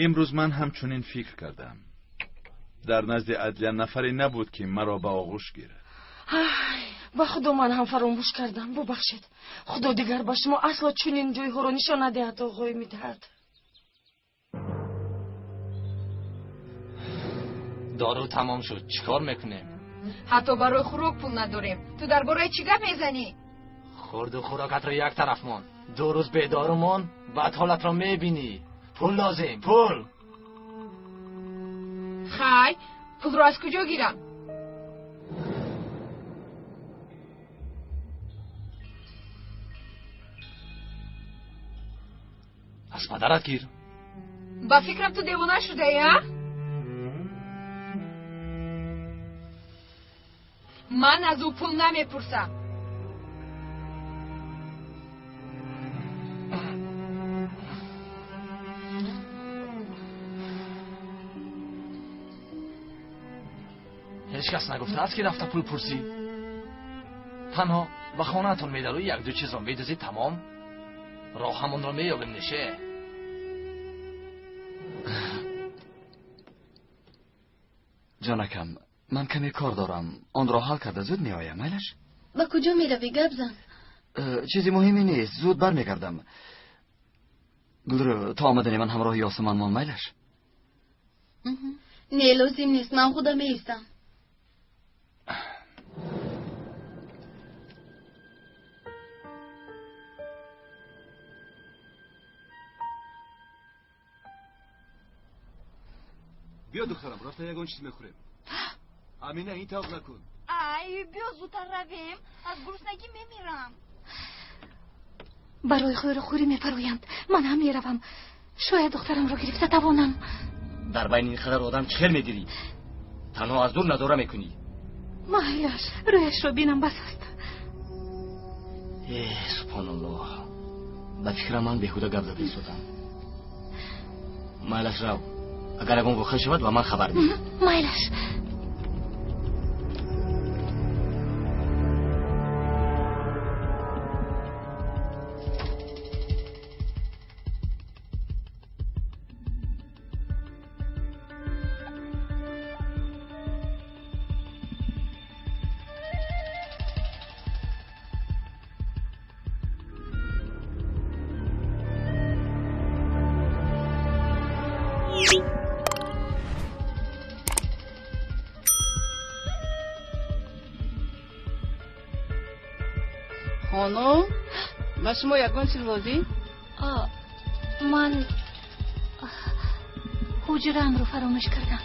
Имрӯз ман ҳамчунин фикр кардам. Дар назди адлия нафаре набуд, ки маро ба оғӯш гирад. Ай, ба худо ман ҳам фаромӯш кардам. Бубахшед. Худо дигар ба шумо асло чунин ҷойҳоро нишон надиҳад, оғои Мидҳат. Дору тамом шуд. Чӣ кор мекунем? Ҳатто барои хӯрок пул надорем. Ту дар бораи чӣ гап мезанӣ? Хӯрду хӯрокатро як тараф мон. 2 рӯз бедору мон, баъд ҳолатро мебинӣ. Пул лозим, пул. Хай, пулро аз куҷо гирам? Аз падарат гир. Ба фикрам ту девона шудаӣ, а? Ман аз ӯ пул намепурсам. Ҳеҷ кас нагуфтааст ки рафта пул пурсӣ. Танҳо ба хонаатон медарӯ, як-ду чизро медузӣ, тамом. Роҳамонро меёбем, неше. Ҷонакам, ман каме кор дорам. Онро ҳал карда зуд меоям, майлаш? Ба куҷо меравӣ, гап зан? Чизи муҳиме нест, зуд бармегардам. Гулрӯ, то омадани ман ҳамроҳи Ёсуман мон, майлаш? Не, лозим нест, ман худам меистам. Биё духтарам, рафта ягон чиз мехӯрем. Амина, ин тавр накун. Ай, биё зудтар равем, аз гуруснагӣ мемирам. Барои хӯрохӯрӣ мефароянд. Ман ҳам меравам. Шояд духтарамро гирифта тавонам. Дар байни ин қадар одам чӣ хел мегирӣ? Танҳо аз дур назора мекунӣ. Майлаш, рӯяшро бинам бас аст. Э, субҳоналлоҳ. Ба фикрам ман беҳуда гап зада истодам. Майлаш, рав. Агар ягон воқеа шавад, ба ман хабар диҳ. Майлаш. Хонум, ба шумо ягон чиз лозим? Ман ҳуҷраамро фаромӯш кардам.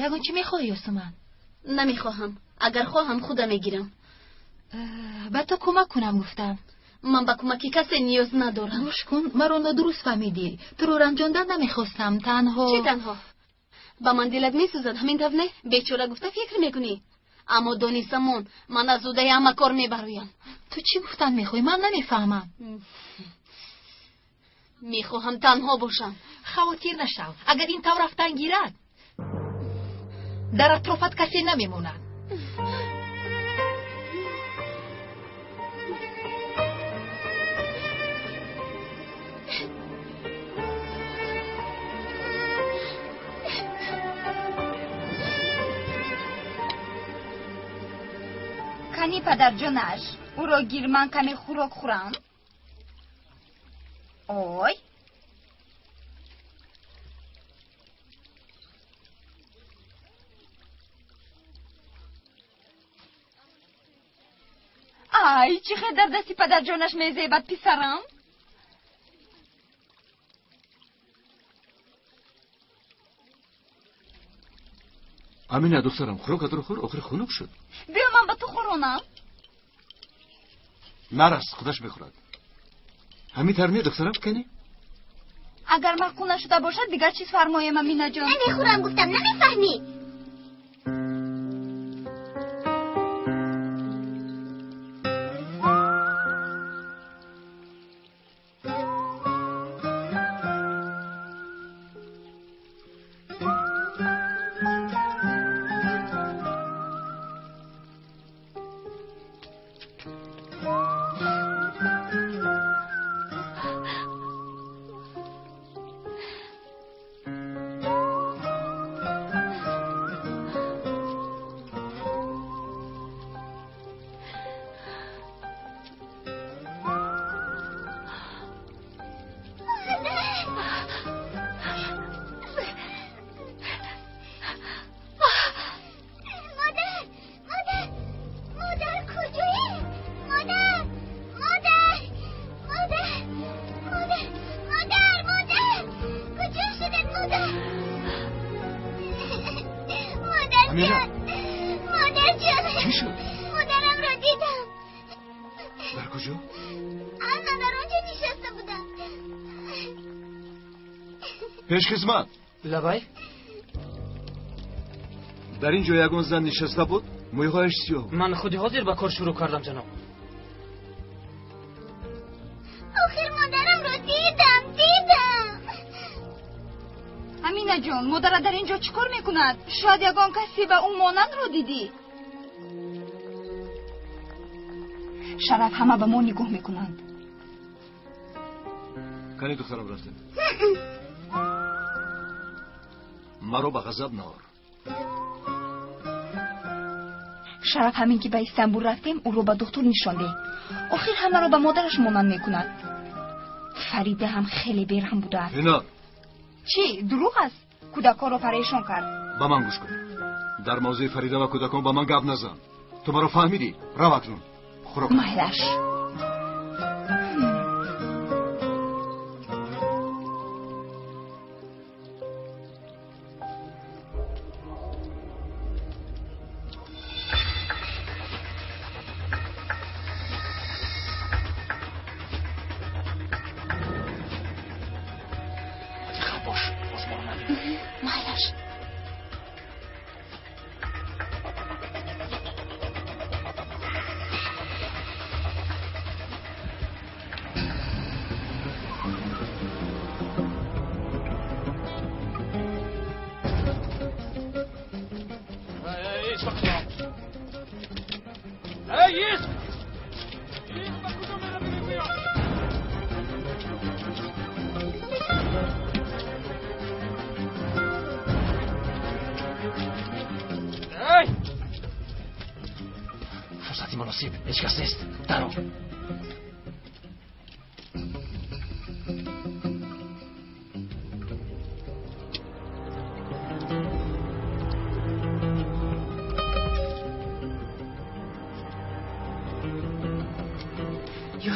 Ягон чӣ мехоҳӣ, Ёсуман? Намехоҳам. Агар хоҳам, худа мегирам. Ба ту кӯмак кунам гуфтам. Ман ба кӯмаки касе ниёз надорам. Гӯш кун, маро нодуруст фаҳмидӣ. Туро ранҷондан намехостам, танҳо. Чӣ танҳо? Ба ман дилат месӯзад, ҳамин тавр не? Бечора гуфта фикр мекунӣ. Аммо донистамон, ман аз удаи ҳама кор мебароям. Ту чӣ гуфтан мехоҳӣ? Ман намефаҳмам. Мехоҳам танҳо бошам. Хавотир нашав. Агар ин тавр рафтан гирад, дар атрофат касе намемонад. Кани падарҷонаш, ӯро гир, ман каме хӯрок хӯрам. Ой, ай, чӣ хел дар дасти падарҷонаш мезебад писарам. Амина, духтарам, хӯрокатро хӯр, охир хунук шуд. Биё ман ба ту хӯронам. Нарас, худаш мехӯрад. Ҳамин тавр не, духтарам, кани? Агар маъқул нашуда бошад, дигар чиз фармоем, Аминаҷон. Намехӯрам гуфтам, намефаҳмӣ? Дар куҷо? Ана дар он ҷо нишаста будам. Пешхизмат. Лабай. Дар ин ҷо ягон зан нишаста буд? Мӯйҳояш сиёҳ. Ман худи ҳозир ба кор шурӯъ кардам, ҷаноб. Охир модарамро дидам, дидам. Амина ҷон, модарат дар ин ҷо чӣ кор мекунад? Шояд ягон касе ба ӯ монандро дидӣ? Шараф, ҳама ба мо нигоҳ мекунанд. Кани духтарам, рафтем. Маро ба ғазаб наор. Шараф, ҳамин ки ба Истанбул рафтем, ӯро ба духтур нишондем. Охир ҳамаро ба модараш монанд мекунад. Фарида ҳам хеле бераҳм будааст. Ҳинар. Чӣ, дурӯғ аст? Кӯдаконро парешон кард. Ба ман гӯш кун. Дар мавзӯи Фарида ва кӯдакон ба ман гап назан. Ту маро фаҳмидӣ? Рав акнун. Хӯрок. Майлаш.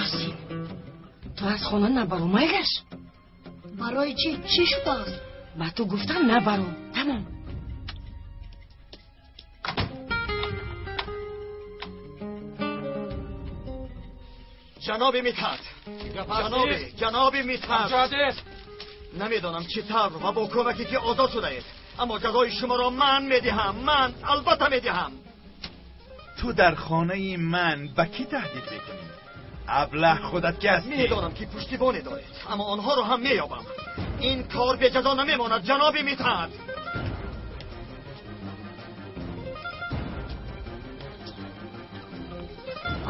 Ёсин, ту аз хона набаро, майлаш? Барои чӣ? Чӣ шудааст? Ба ту гуфтам набаро. Тамом. Ҷаноби Митҳат, ҷаноби Митҳат, намедонам чӣ тавр ва бо кӯмаке ки озод шудаед, аммо ҷазои шуморо ман медиҳам. Ман албатта медиҳам. Ту дар хонаи ман ба кӣ таҳдид мекунӣ? Аблаҳ худат ки ҳастӣ. Медонам ки пуштибоне доред, аммо онҳоро ҳам меёбам. Ин кор беҷазо намемонад, ҷаноби Митҳат.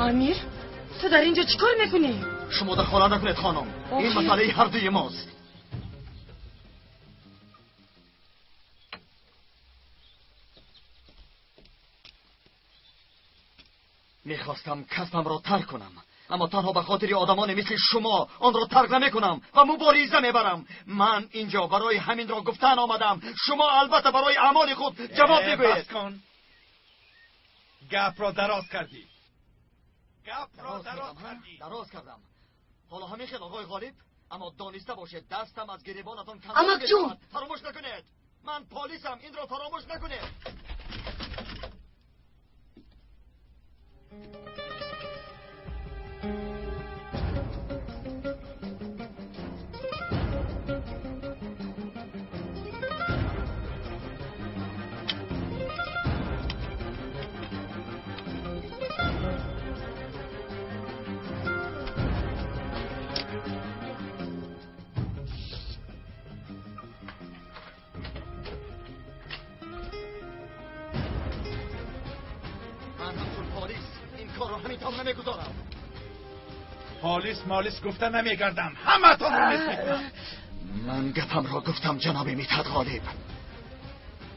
Амир, ту дар ин ҷо чӣ кор мекунӣ? Шумо дахолат накунед, хонум. Ин масъалаи ҳардуи мост. Мехостам касбамро тарк кунам, аммо танҳо ба хотири одамоне мисли шумо онро тарк намекунам ва мубориза мебарам. Ман инҷо барои ҳаминро гуфтан омадам. Шумо албатта барои аъмоли худ ҷавоб мегӯед. Бас кун. Гапро дароз кардӣ. Гапро дароз кардӣ. Дароз кардам. Ҳоло ҳамин хел, оғои Ғолиб, аммо дониста бошед, дастам аз гиребонатон кам. Амакҷон, фаромӯш накунед. Ман полисам, инро фаромӯш накунед. پالیس مالیس گفته نمیگردم، همتون رو میز میکنم. من گپم را گفتم جناب میتحت غالب.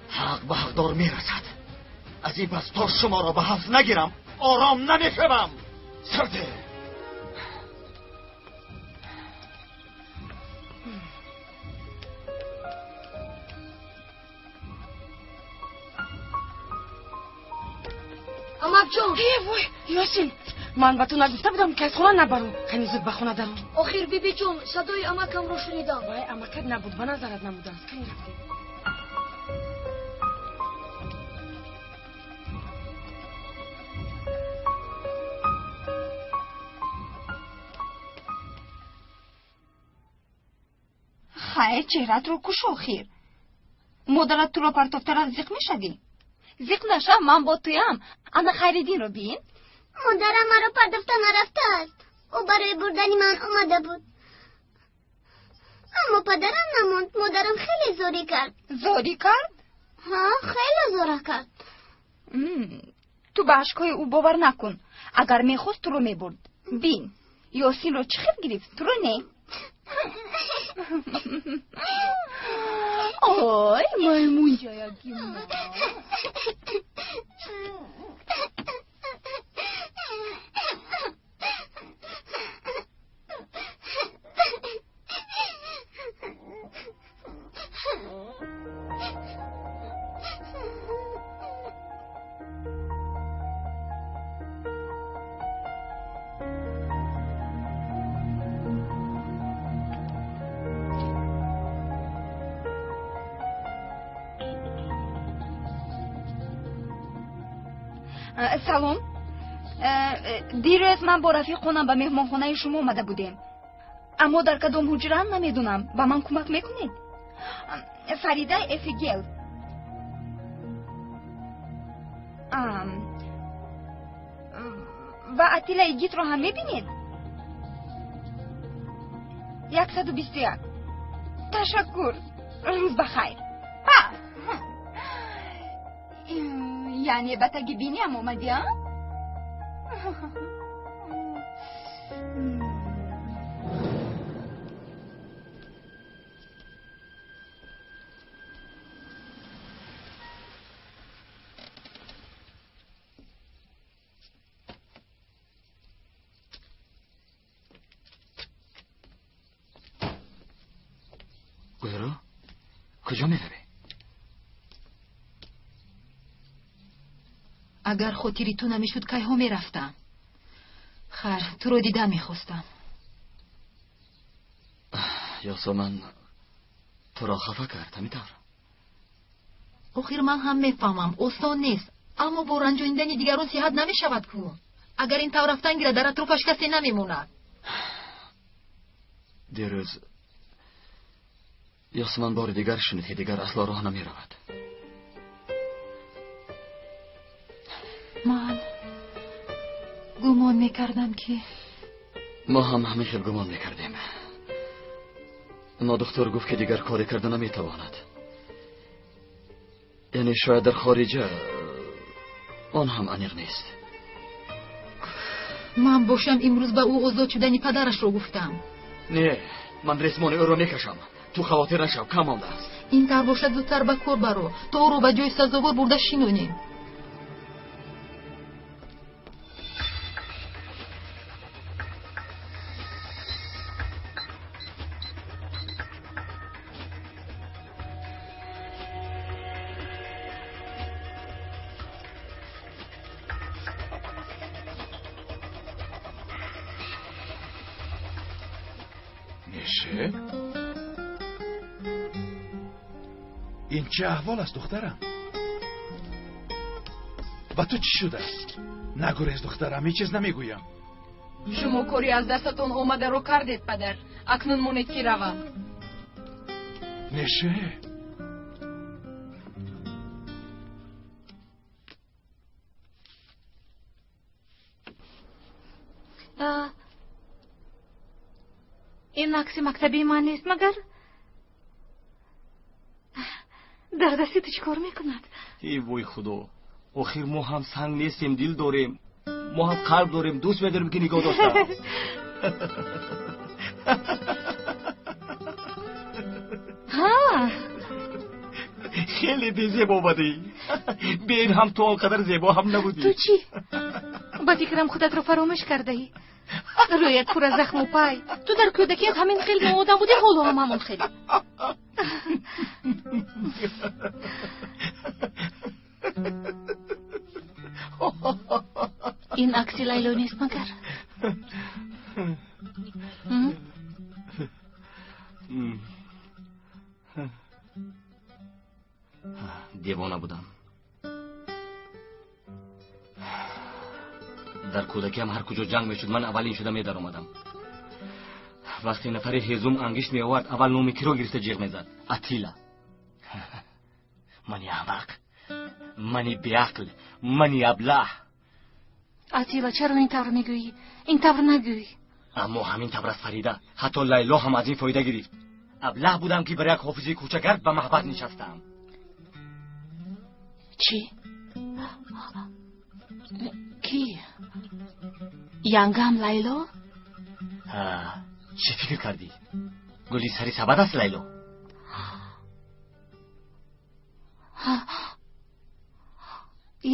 حق به حقدار میرسد. از این پس تا شما را به حبس نگیرم آرام نمیشوم. سرده. Амакҷон. Вой, Ёсин, ман ба ту нагуфта будам ки аз хона набаром. Кани зуд ба хона даром. Охир бибиҷон, садои амакамро шунидам. Вай, амакат набуд, ба назарат намудааст. Кани рафтем. Хайр, чеҳраатро куш охир. Модарат туро партофта рафт, зиқ мешавӣ? Зиқ нашав, ман бо туям. Ана Хайриддинро бин. Модарам маро партофта нарафтааст. Ӯ барои бурдани ман омада буд. Аммо падарам намонд. Модарам хеле зорӣ кард. Зорӣ кард? Ҳа, хеле зора кард. Ту ба ашкҳои ӯ бовар накун. Агар мехост, туро мебурд. Бин, Ёсинро чӣ хел гирифт, туро не. Ой, маймунҷаяки ман. Салом. Дирӯз ман бо рафиқонам ба меҳмонхонаи шумо омада будем, аммо дар кадом ҳуҷраам намедонам. Ба ман кӯмак мекунед? Фарида Эфигел. Ва Атила Игитро ҳам мебинед? 121. Ташаккур, рӯз ба хайр. Яъне ба таги биниам омадӣ, а? Гулрӯ, куҷо меравӣ? Агар хотири ту намешуд, кайҳо мерафтам. Хайр, туро дидан мехостам. Ёсуман туро хафа кард, ҳамин тавр? Охир ман ҳам мефаҳмам, осон нест, аммо бо ранҷонидани дигарон сиҳат намешавад ку. Агар ин тавр рафтан гирад, дар атрофаш касе намемонад. Дирӯз Ёсуман бори дигар шунид, ки дигар асло роҳ намеравад. Ман гумон мекардам, ки мо ҳам ҳамин хел гумон мекардем, аммо духтур гуфт, ки дигар коре карда наметавонад. Яъне шояд дар хориҷа, он ҳам аниқ нест. Ман бошам имрӯз ба ӯ озод шудани падарашро гуфтам. Не, ман ресмони ӯро мекашам. Ту хавотир нашав, кам мондааст. Ин тавр бошад, зудтар ба кор баро, то ӯро ба ҷои сазовор бурда шинонем. Неше? Ин чӣ аҳвол аст, духтарам? Ба ту чӣ шудааст? Нагурез, духтарам, ҳеҷ чиз намегӯям. Шумо кори аз дастатон омадаро кардед, падар. Акнун монед, ки равам. Неше? Ин акси мактабии ман нест, магар? Дар дасти ту чӣ кор мекунад? Эй вой худо, охир мо ҳам санг нестем, дил дорем. Мо ҳам қалб дорем, дӯст медорем, ки нигоҳ доштам. Ҳа, хеле безебо омадӣ. Бе ин ҳам ту он қадар зебо ҳам набудӣ. Ту чӣ? Ба фикрам, худатро фаромӯш кардаӣ. Рӯят пур аз захму пай. Ту дар кӯдакият ҳамин хел ноодам будӣ, ҳоло ҳам ҳамон хел. Ин акси Лайло нест, магар? Девона будам. Дар кӯдакиам ҳар куҷо ҷанг мешуд, ман аввалин шуда медаромадам. Вақте нафаре ҳезум ангишт меовард, аввал номи киро гирифта ҷиғ мезад? Атила. Мани аҳмақ, мани беақл, мани аблаҳ. Атила, чаро ин тавр мегӯӣ? Ин тавр нагӯй. Аммо ҳамин тавр аст, Фарида. Ҳатто Лайло ҳам аз ин фоида гирифт. Аблаҳ будам, ки бар як ҳофизи кӯчагард ба маҳбат нишастам. Чӣ? Кӣ? Янгам Лайло? Чӣ фикр кардӣ? Гули сари сабад аст Лайло?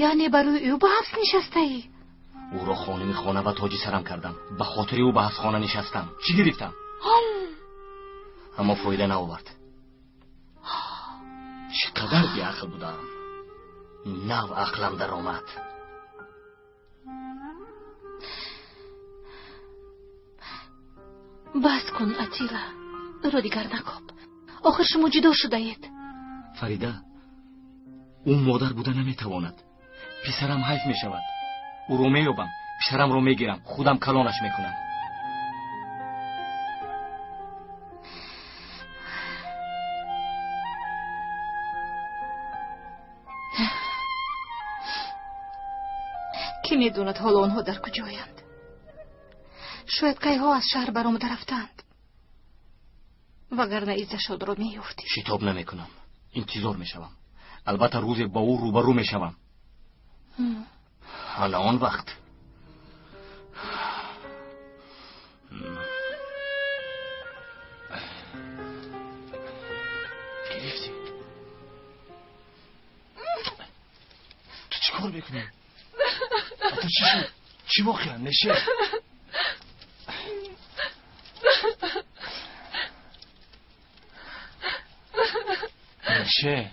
Яъне барои ӯ ба ҳабс нишастаӣ? Ӯро хоними хона ва тоҷи сарам кардам. Ба хотири ӯ ба ҳабсхона нишастам. Чӣ гирифтам? Аммо фоида наовард. Чӣ қадар беақл будам. Нав ақлам даромад. Бас кун, Атила. Ӯро дигар накоб. Охир шумо ҷудо шудаед. Фарида, ӯ модар буда наметавонад. Писарам ҳайф мешавад. Ӯро меёбам, писарамро мегирам, худам калонаш мекунам. Кӣ медонад ҳоло онҳо дар куҷоянд? Шояд кайҳо аз шаҳр баромада рафтаанд. Вагарна иззашонро меёфтӣ. Шитоб намекунам, интизор мешавам. Албатта рӯзе бо ӯ рӯбарӯ мешавам. Ана он вақт гирифтӣ. Ту чӣ кор мекунӣ? Ту чӣ шуд? Чӣ воқеа? Неше? Неше?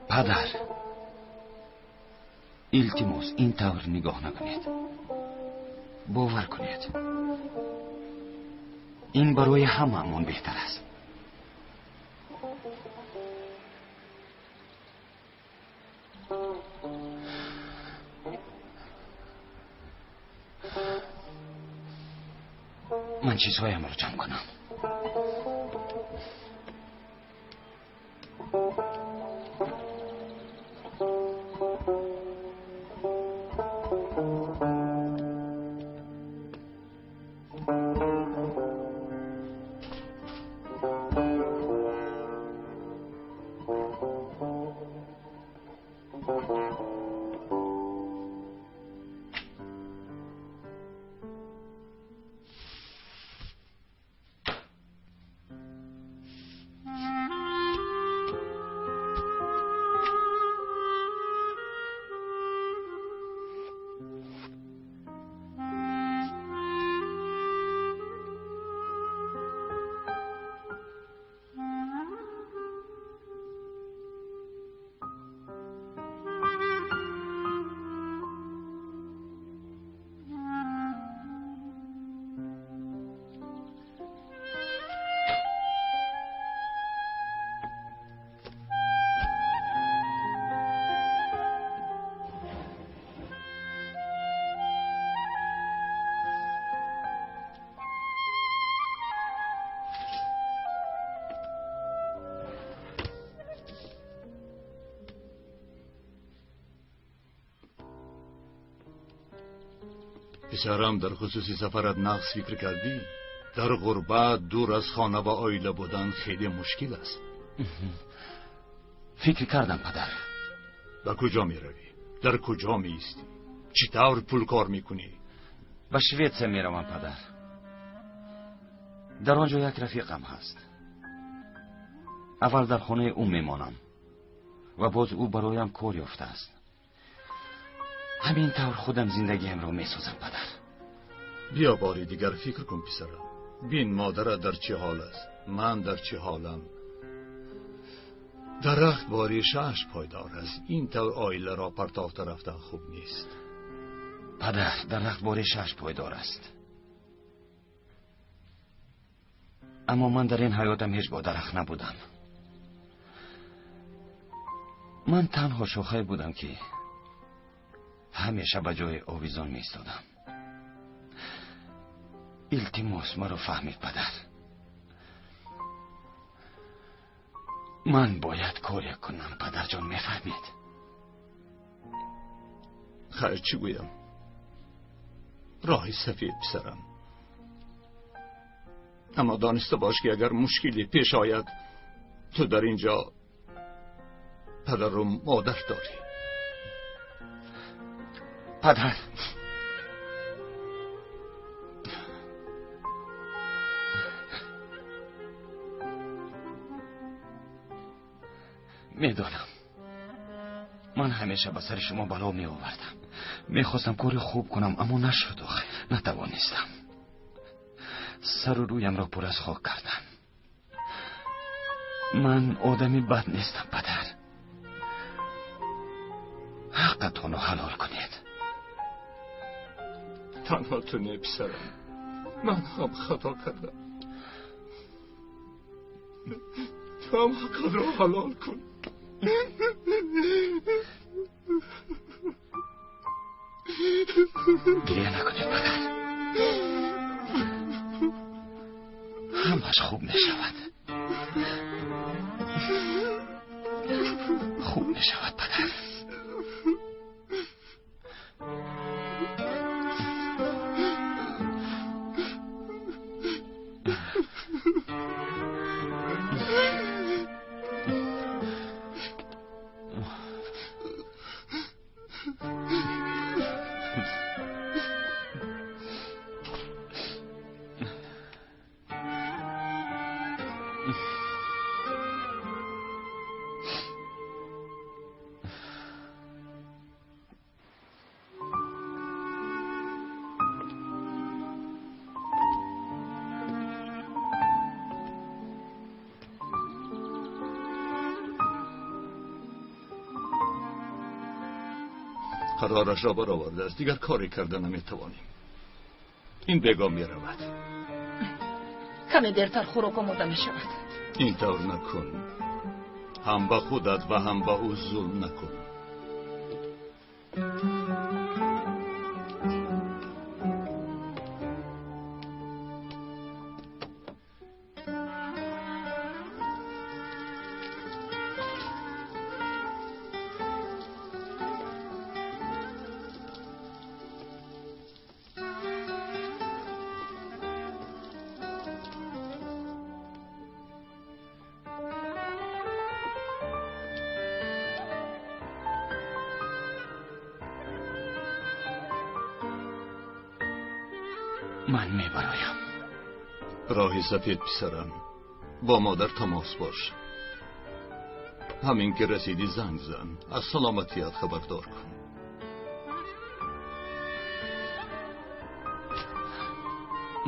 Падар, илтимос, ин тавр нигоҳ накунед. Бовар кунед, ин барои ҳамаамон беҳтар аст. Ман чизҳоямро ҷамъ кунам. Писарам, дар хусуси сафарат нағз фикр кардӣ? Дар ғурбат дур аз хона ва оила будан хеле мушкил аст. Фикр кардам, падар. Ба куҷо меравӣ? Дар куҷо меистӣ? Чӣ тавр пул кор мекунӣ? Ба Шветсия меравам, падар. Дар он ҷо як рафиқам ҳаст. Аввал дар хонаи ӯ мемонам. Ва боз ӯ бароям кор ёфтааст. Ҳамин тавр худам зиндагиамро месозам, падар. Биё бори дигар фикр кун, писарам. Бин модарат дар чӣ ҳол аст, ман дар чӣ ҳолам. Дарахт бо решааш пойдор аст. Ин тавр оиларо партофта рафтан хуб нест. Падар, дарахт бо решааш пойдор аст. Аммо ман дар ин ҳаётам ҳеҷ бо дарахт набудам. Ман танҳо шохае будам, ки ҳамеша ба ҷои овизон меистодам. Илтимос, маро фаҳмед, падар. Ман бояд коре кунам, падарҷон, мефаҳмед? Хайр, чӣ гӯям? Роҳи сафед, писарам. Аммо дониста бош, ки агар мушкиле пеш ояд, ту дар ин ҷо падару модар дорӣ. Падар, медонам, ман ҳамеша ба сари шумо бало меовардам. Мехостам кори хуб кунам, аммо нашуд. Охир натавонистам. Сару рӯямро пур аз хок кардам. Ман одами бад нестам, падар. Ҳаққатонро ҳалол кунед. Танҳо ту не, писарам, ман ҳам хато кардам. Ту ҳам ҳаққатро ҳалол кун. Гиря накунед, падар. Ҳамаш хуб мешавад. Хуб мешавад, падар. Қарораш ро баровардааст, дигар коре карда наметавонем. Ин бегоҳ меравад. Каме дертар хӯрок омода мешавад. Ин тавр накун. Ҳам ба худат ва ҳам ба ӯ зулм накун. Ман мебароям. Роҳи сафед, писарам. Бо модар тамос бош. Ҳамин ки расидӣ, занг зан, аз саломатият хабардор кун.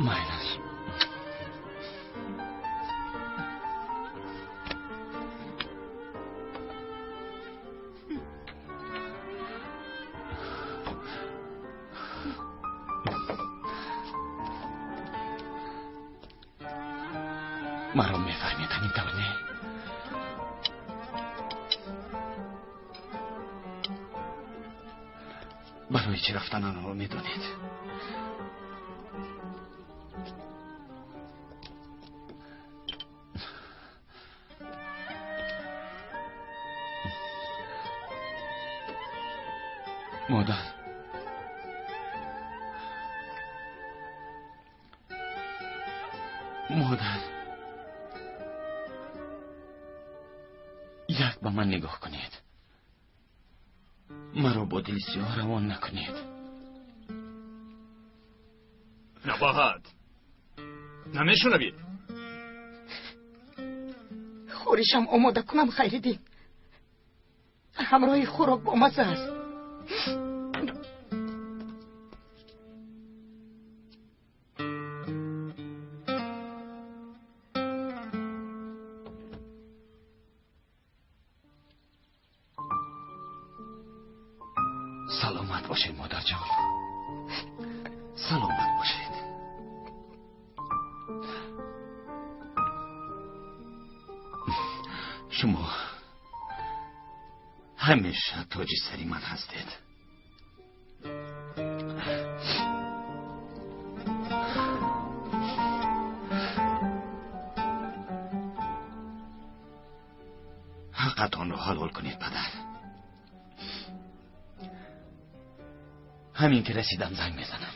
Майлаш. Маро мефаҳмед, ҳамин тавр не? Барои чӣ рафтанамро медонед? Модар, модар, як ба ман нигоҳ кунед. Маро бо дили сиёҳ равон накунед. Набоҳат, намешунавӣ? Хӯришам омода кунам, Хайриддин. Ҳамроҳи хӯрок бомазза аст. Саломат бошед, модарҷон. Саломат бошед. Шумо ҳамеша тоҷи сари ман ҳастед. Ҳаққатонро ҳалол кунед, падар. Ҳамин ки расидам занг мезанам.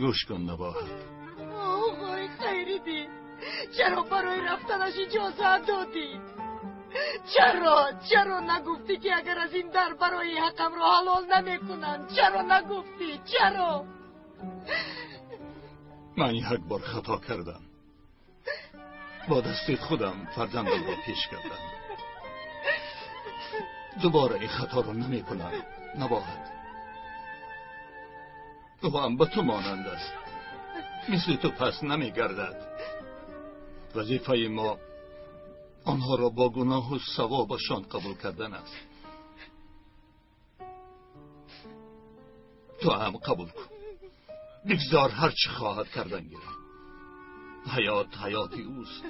Гӯш кун, Набоҳат. Оғои Хайриддин, чаро барои рафтанаш иҷозат додӣ? Чаро? Чаро нагуфтӣ, ки агар аз ин дар барои ҳаққамро ҳалол намекунанд? Чаро нагуфтӣ? Чаро? Ман як бор хато кардам. Бо дасти худам фарзандамро пеш кардам. Дубора ин хаторо намекунам, Набоҳат. Ӯ ҳам ба ту монанд аст. Мисли ту пас намегардад. Вазифаи мо онҳоро бо гуноҳу савобашон қабул кардан аст. Ту ҳам қабул кун. Бигзор ҳар чӣ хоҳад кардан гирад. Ҳаёт ҳаёти ӯст.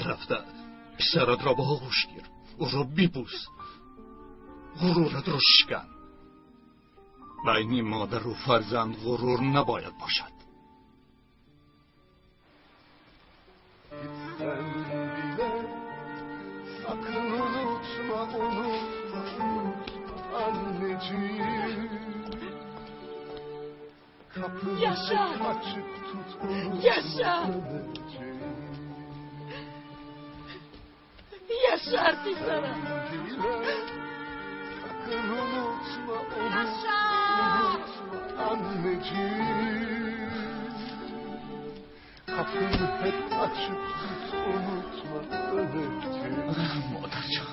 Рафта писаратро ба оғӯш гир, ӯро бибӯс, ғуруратро шикан. Байни модару фарзанд ғурур набояд бошад. Gitsen bile sakın unutma, unutma, unutma anneciğim. Kapını Yaşa! açık tut, unutma Yaşa! anneciğim. Yaşar писарам. Bile sakın unutma, unutma, unutma anneciğim. Kapını hep açık tut, unutma öleceğim. Модарҷон.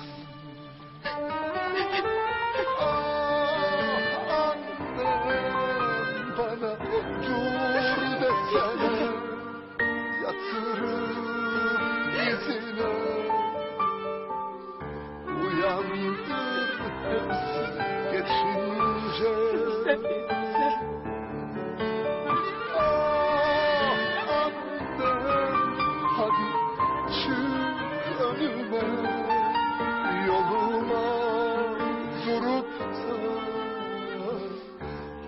Ah annem bana dur desene, yatırıp dizine. Uyandır hepsi geçince. Ah annem hadi çık önüme, yoluma durup da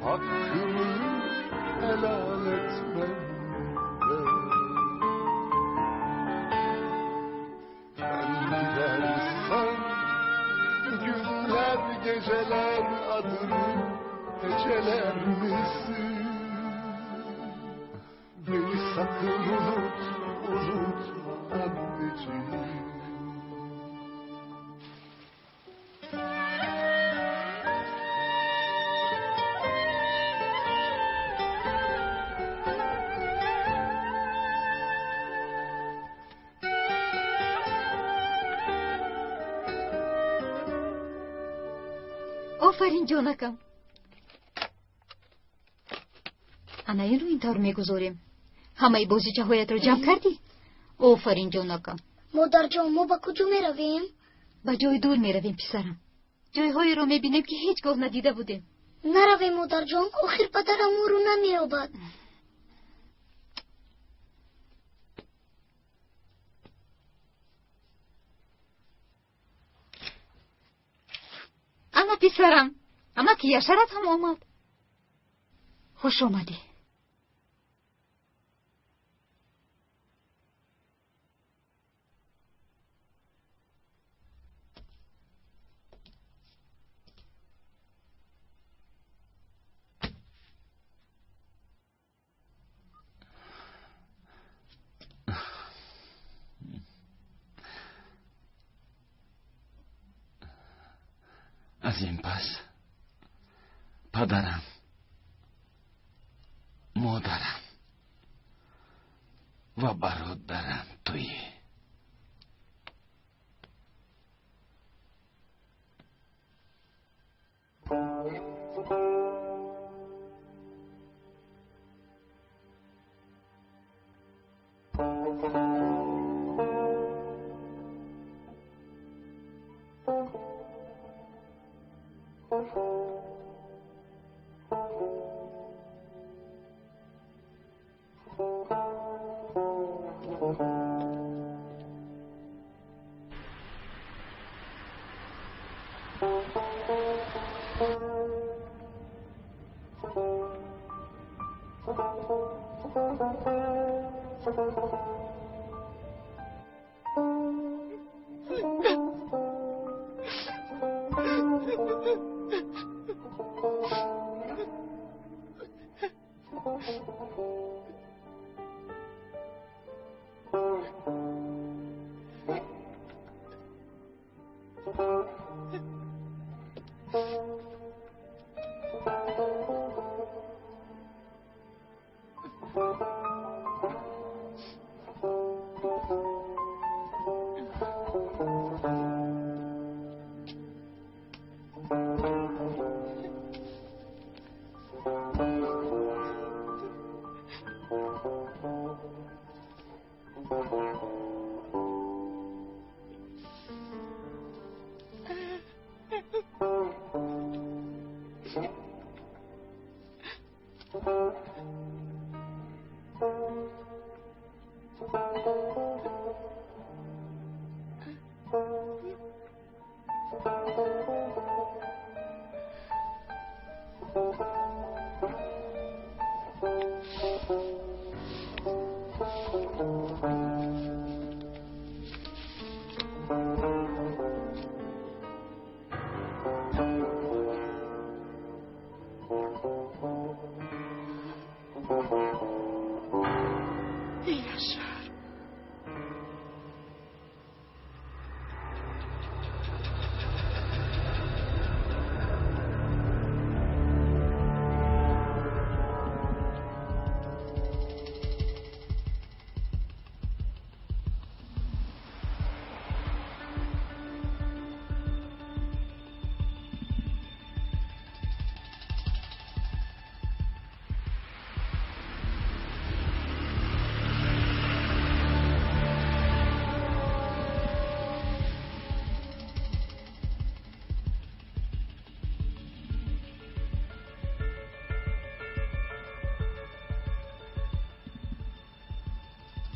hakkımı helal etmem de. Ben gidersem günler geceler adını heceler misin? Beni sakın unutma, unutma anneciğim. Офарин ҷонакам. Ана инро ин тавр мегузорем. Ҳамаи бозичаҳоятро ҷамъ кардӣ? Офарин ҷонакам. Модарҷон, мо ба куҷо меравем? Ба ҷои дур меравем, писарам. Ҷойҳоеро мебинем, ки ҳеҷ гоҳ надида будем. Наравем, модарҷон, охир падарам моро намеёбад. Ана писарам, амаки Яшарат ҳам омад. Хуш омадӣ. Аз ин пас падарам, модарам ва бародарам туӣ.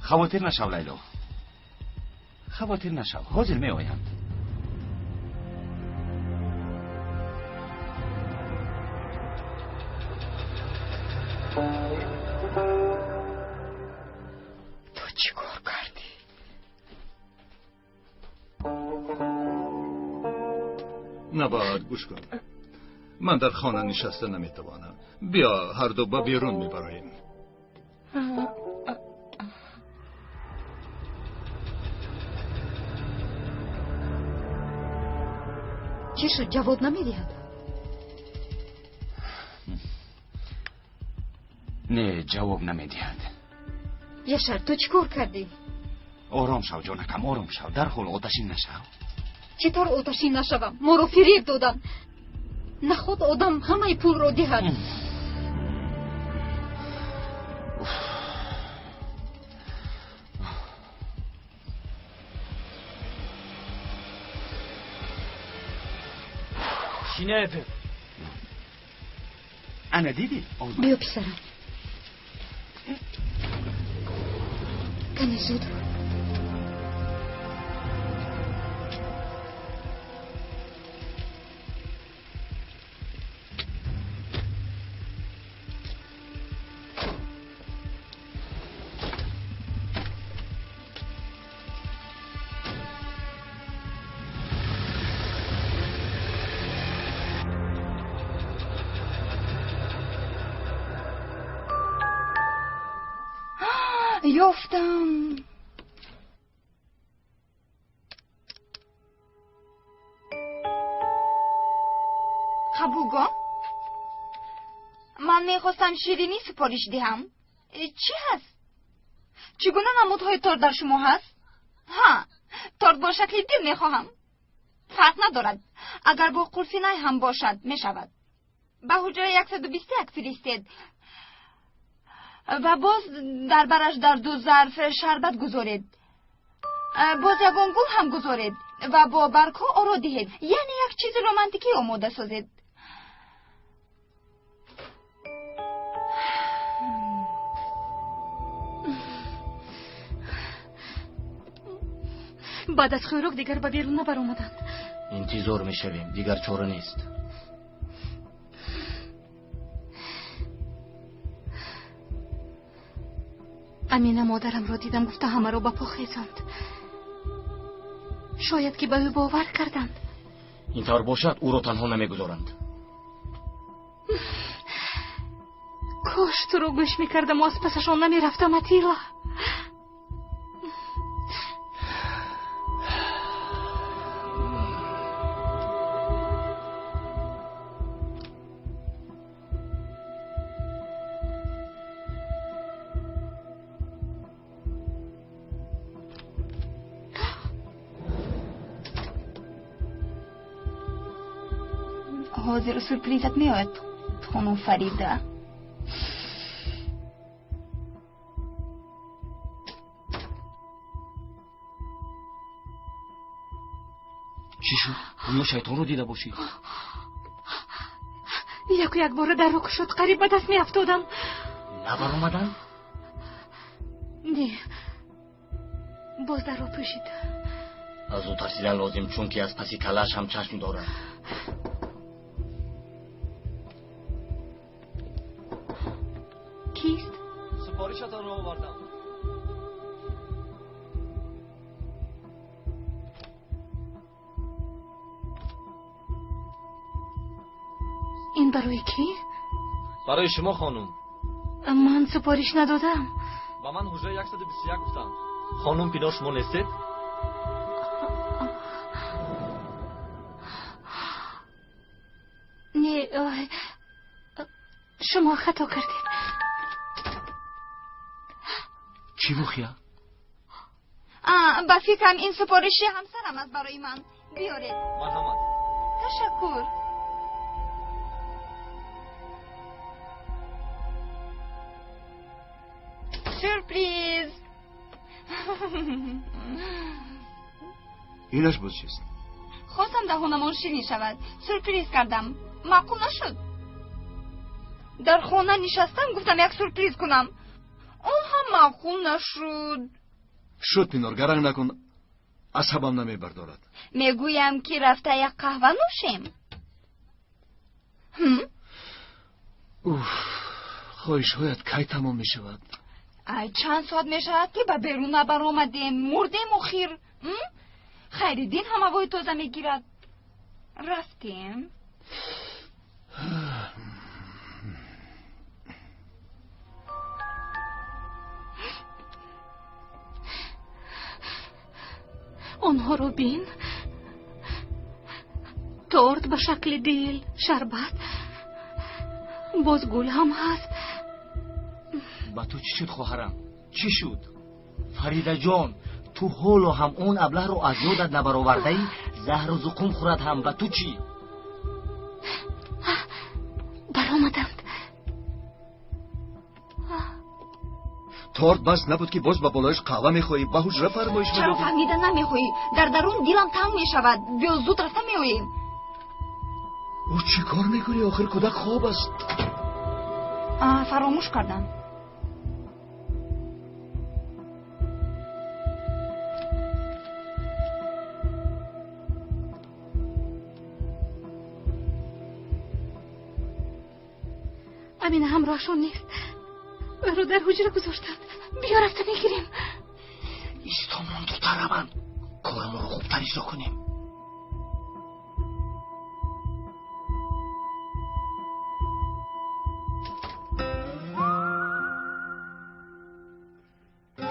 Хавотир нашав, Лайло. Хавотир нашав. Ҳозир меоянд. Ту чӣ кор кардӣ? Набояд гӯш кун. Ман дар хона нишаста наметавонам. Биё, ҳарду ба берун мебароем. Чӣ шуд, ҷавоб намедиҳад? Не, ҷавоб намедиҳад. Яшар, ту чӣ кор кардӣ? Ором шав, ҷонакам, ором шав. Дарҳол оташин нашав. Чӣ тавр оташин нашавам? Моро фиреб доданд. Наход одам ҳамаи пулро диҳад. Шиневе. Ана дидӣ? Биё, писарам. Каме зуд. Ёфтам. Қабулго, ман мехостам ширинӣ супориш диҳам. Чӣ ҳаст? Чӣ гуна намудҳои торт дар шумо ҳаст? Ҳа, торт бо шакли дил мехоҳам. Фарқ надорад, агар бо қулфинай ҳам бошад, мешавад. Ба ҳуҷраи 121 фиристед ва боз дар бараш дар ду зарф шарбат гузоред. Боз ягон гул ҳам гузоред ва бо баргҳо оро диҳед, яъне як чизи романтикӣ омода созед. Баъд аз хӯрок дигар ба берун набаромаданд. Интизор мешавем, дигар чора нест. Амина модарамро дидам, гуфта ҳамаро ба по хезонд. Шояд ки ба ӯ бовар карданд. Ин тавр бошад, ӯро танҳо намегузоранд. Кош туро гӯш мекардаму аз пасашон намерафтам, Атила. Ҳозир сюрпризат меояд, хонум Фарида. Чӣ шуд? Гӯё шайтонро дида бошӣ. Яку якбора дарро кушод, қариб ба даст меафтодам. Набаромаданд? Не, боз дарро пӯшид. Аз ӯ тарсидан лозим, чунки аз паси каллааш ҳам чашм дорад. Кист? Супоришатонро овардам. Ин барои кӣ? Барои шумо, хонум. Ман супориш надодам. Ба ман ҳуҷраи 121 гуфтанд. Хонум Пино, шумо нестед? Не, шумо хато кардед. Чӣ воқеа? Ба фикрам, ин супориши ҳамсарам аст барои ман. Биёред. Марҳамат. Ташаккур. Сюрприз! Инаш боз чист? Хостам даҳонамон ширин шавад. Сюрприз кардам. Маъқул нашуд. Дар хона нишастам, гуфтам як сюрприз кунам. Он ҳам маъқул нашуд. Шуд, Пинор, гаранг накун, асабам намебардорад. Мегӯям, ки рафта як қаҳва нӯшем. Уф, хоҳишҳоят кай тамом мешавад? Ай, чанд соат мешавад, ки ба берун набаромадем. Мурдем охир. Хайриддин ҳам ҳавои тоза мегирад. Рафтем. Онҳоро бин. Торт ба шакли дил, шарбат, боз гул ҳам ҳаст. Ба ту чӣ шуд, хоҳарам? Чӣ шуд? Фаридаҷон, ту ҳоло ҳам он аблаҳро аз ёдат набаровардаӣ? Заҳру зуқум хӯрад ҳам, ба ту чӣ? Баромаданд. Торт бас набуд ки боз ба болояш қаҳва мехоҳӣ, ба ҳуҷра фармоиш Чаро медодӣ. Фаҳмида намехоҳӣ? Дар дарун дилам танг мешавад. Биё, зуд рафта меоем. Ӯ чӣ кор мекунӣ? Охир кӯдак хоб аст. Фаромӯш кардам. Амина ҳамроҳашон нест. Ӯро дар ҳуҷра гузоштанд. Биё, рафта мегирем. Истомон духтар раванд, корамонро хубтар иҷро кунем.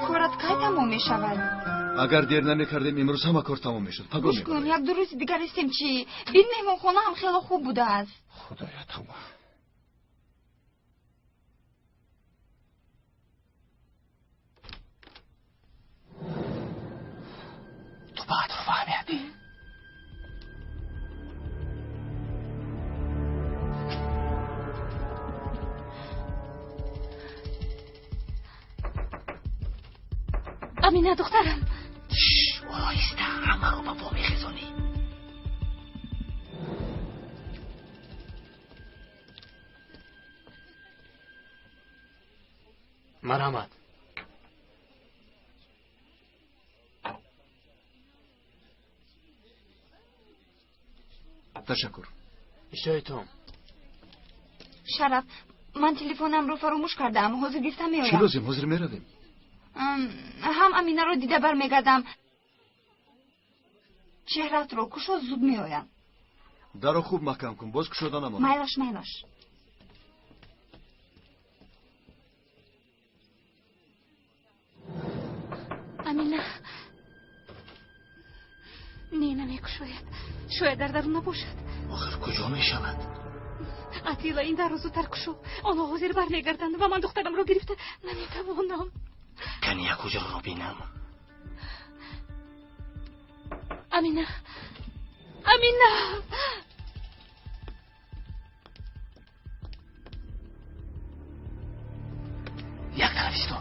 Корат кай тамом мешавад? Агар дер намекардем, имрӯз ҳама кор тамом мешуд. Пагоҳ Гӯш кун, мебарем. як ду рӯзи дигар истем чӣ? Бин, меҳмонхона ҳам хело хуб будааст. Худоя, тавба. Ту ба атроф аҳамият деҳ. Амина, духтарам. Оҳиста, ҳамаро ба по мехезонӣ. Марҳамат. Ташаккур. Иштиҳоитон. Шараф, ман телефонамро фаромӯш кардаам, ҳозир гирифта Чӣ меоям. лозим? Ҳозир меравем. Ҳам Аминаро дида бармегардам. Чеҳраатро кушо, зуд меоям. Даро хуб маҳкам кун, боз кушода намонад. Майлаш, майлаш. Амина не, намекушояд. Шояд дар дарун набошад. Охир куҷо мешавад? Атила, ин дарро зудтар кушо. Онҳо ҳозир бармегарданд ва ман духтарамро гирифта наметавонам. Кани як ҳуҷраро бинам. Амина, Амина! Як тараф исто.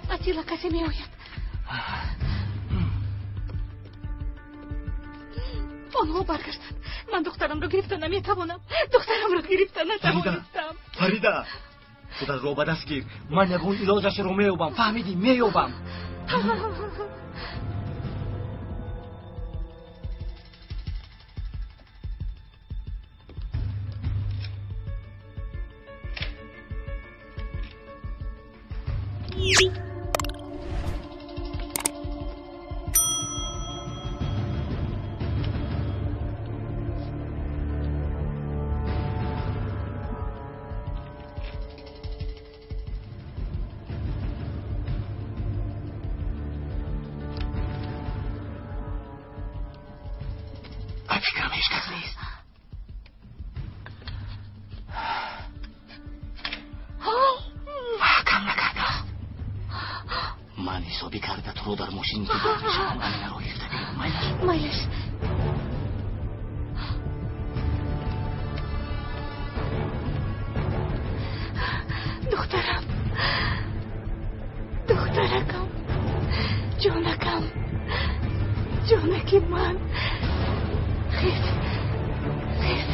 Атила, касе меояд. Онҳо баргаштанд. Ман духтарамро гирифта наметавонам. Духтарамро гирифта натавонистам. Фарида, худатро ба даст гир. Ман ягон илоҷашро меёбам, фаҳмидӣ? Меёбам. Ба фикрам, ҳеҷ кас нест. Маҳкам накардааст. Ман ҳисобӣ карда туро дар мошин интизор мешавам. Аминаро гирифта биё. Майлаш? Майлаш. Духтарам, духтаракам, ҷонакам, ҷонаки ман. Хез, хез.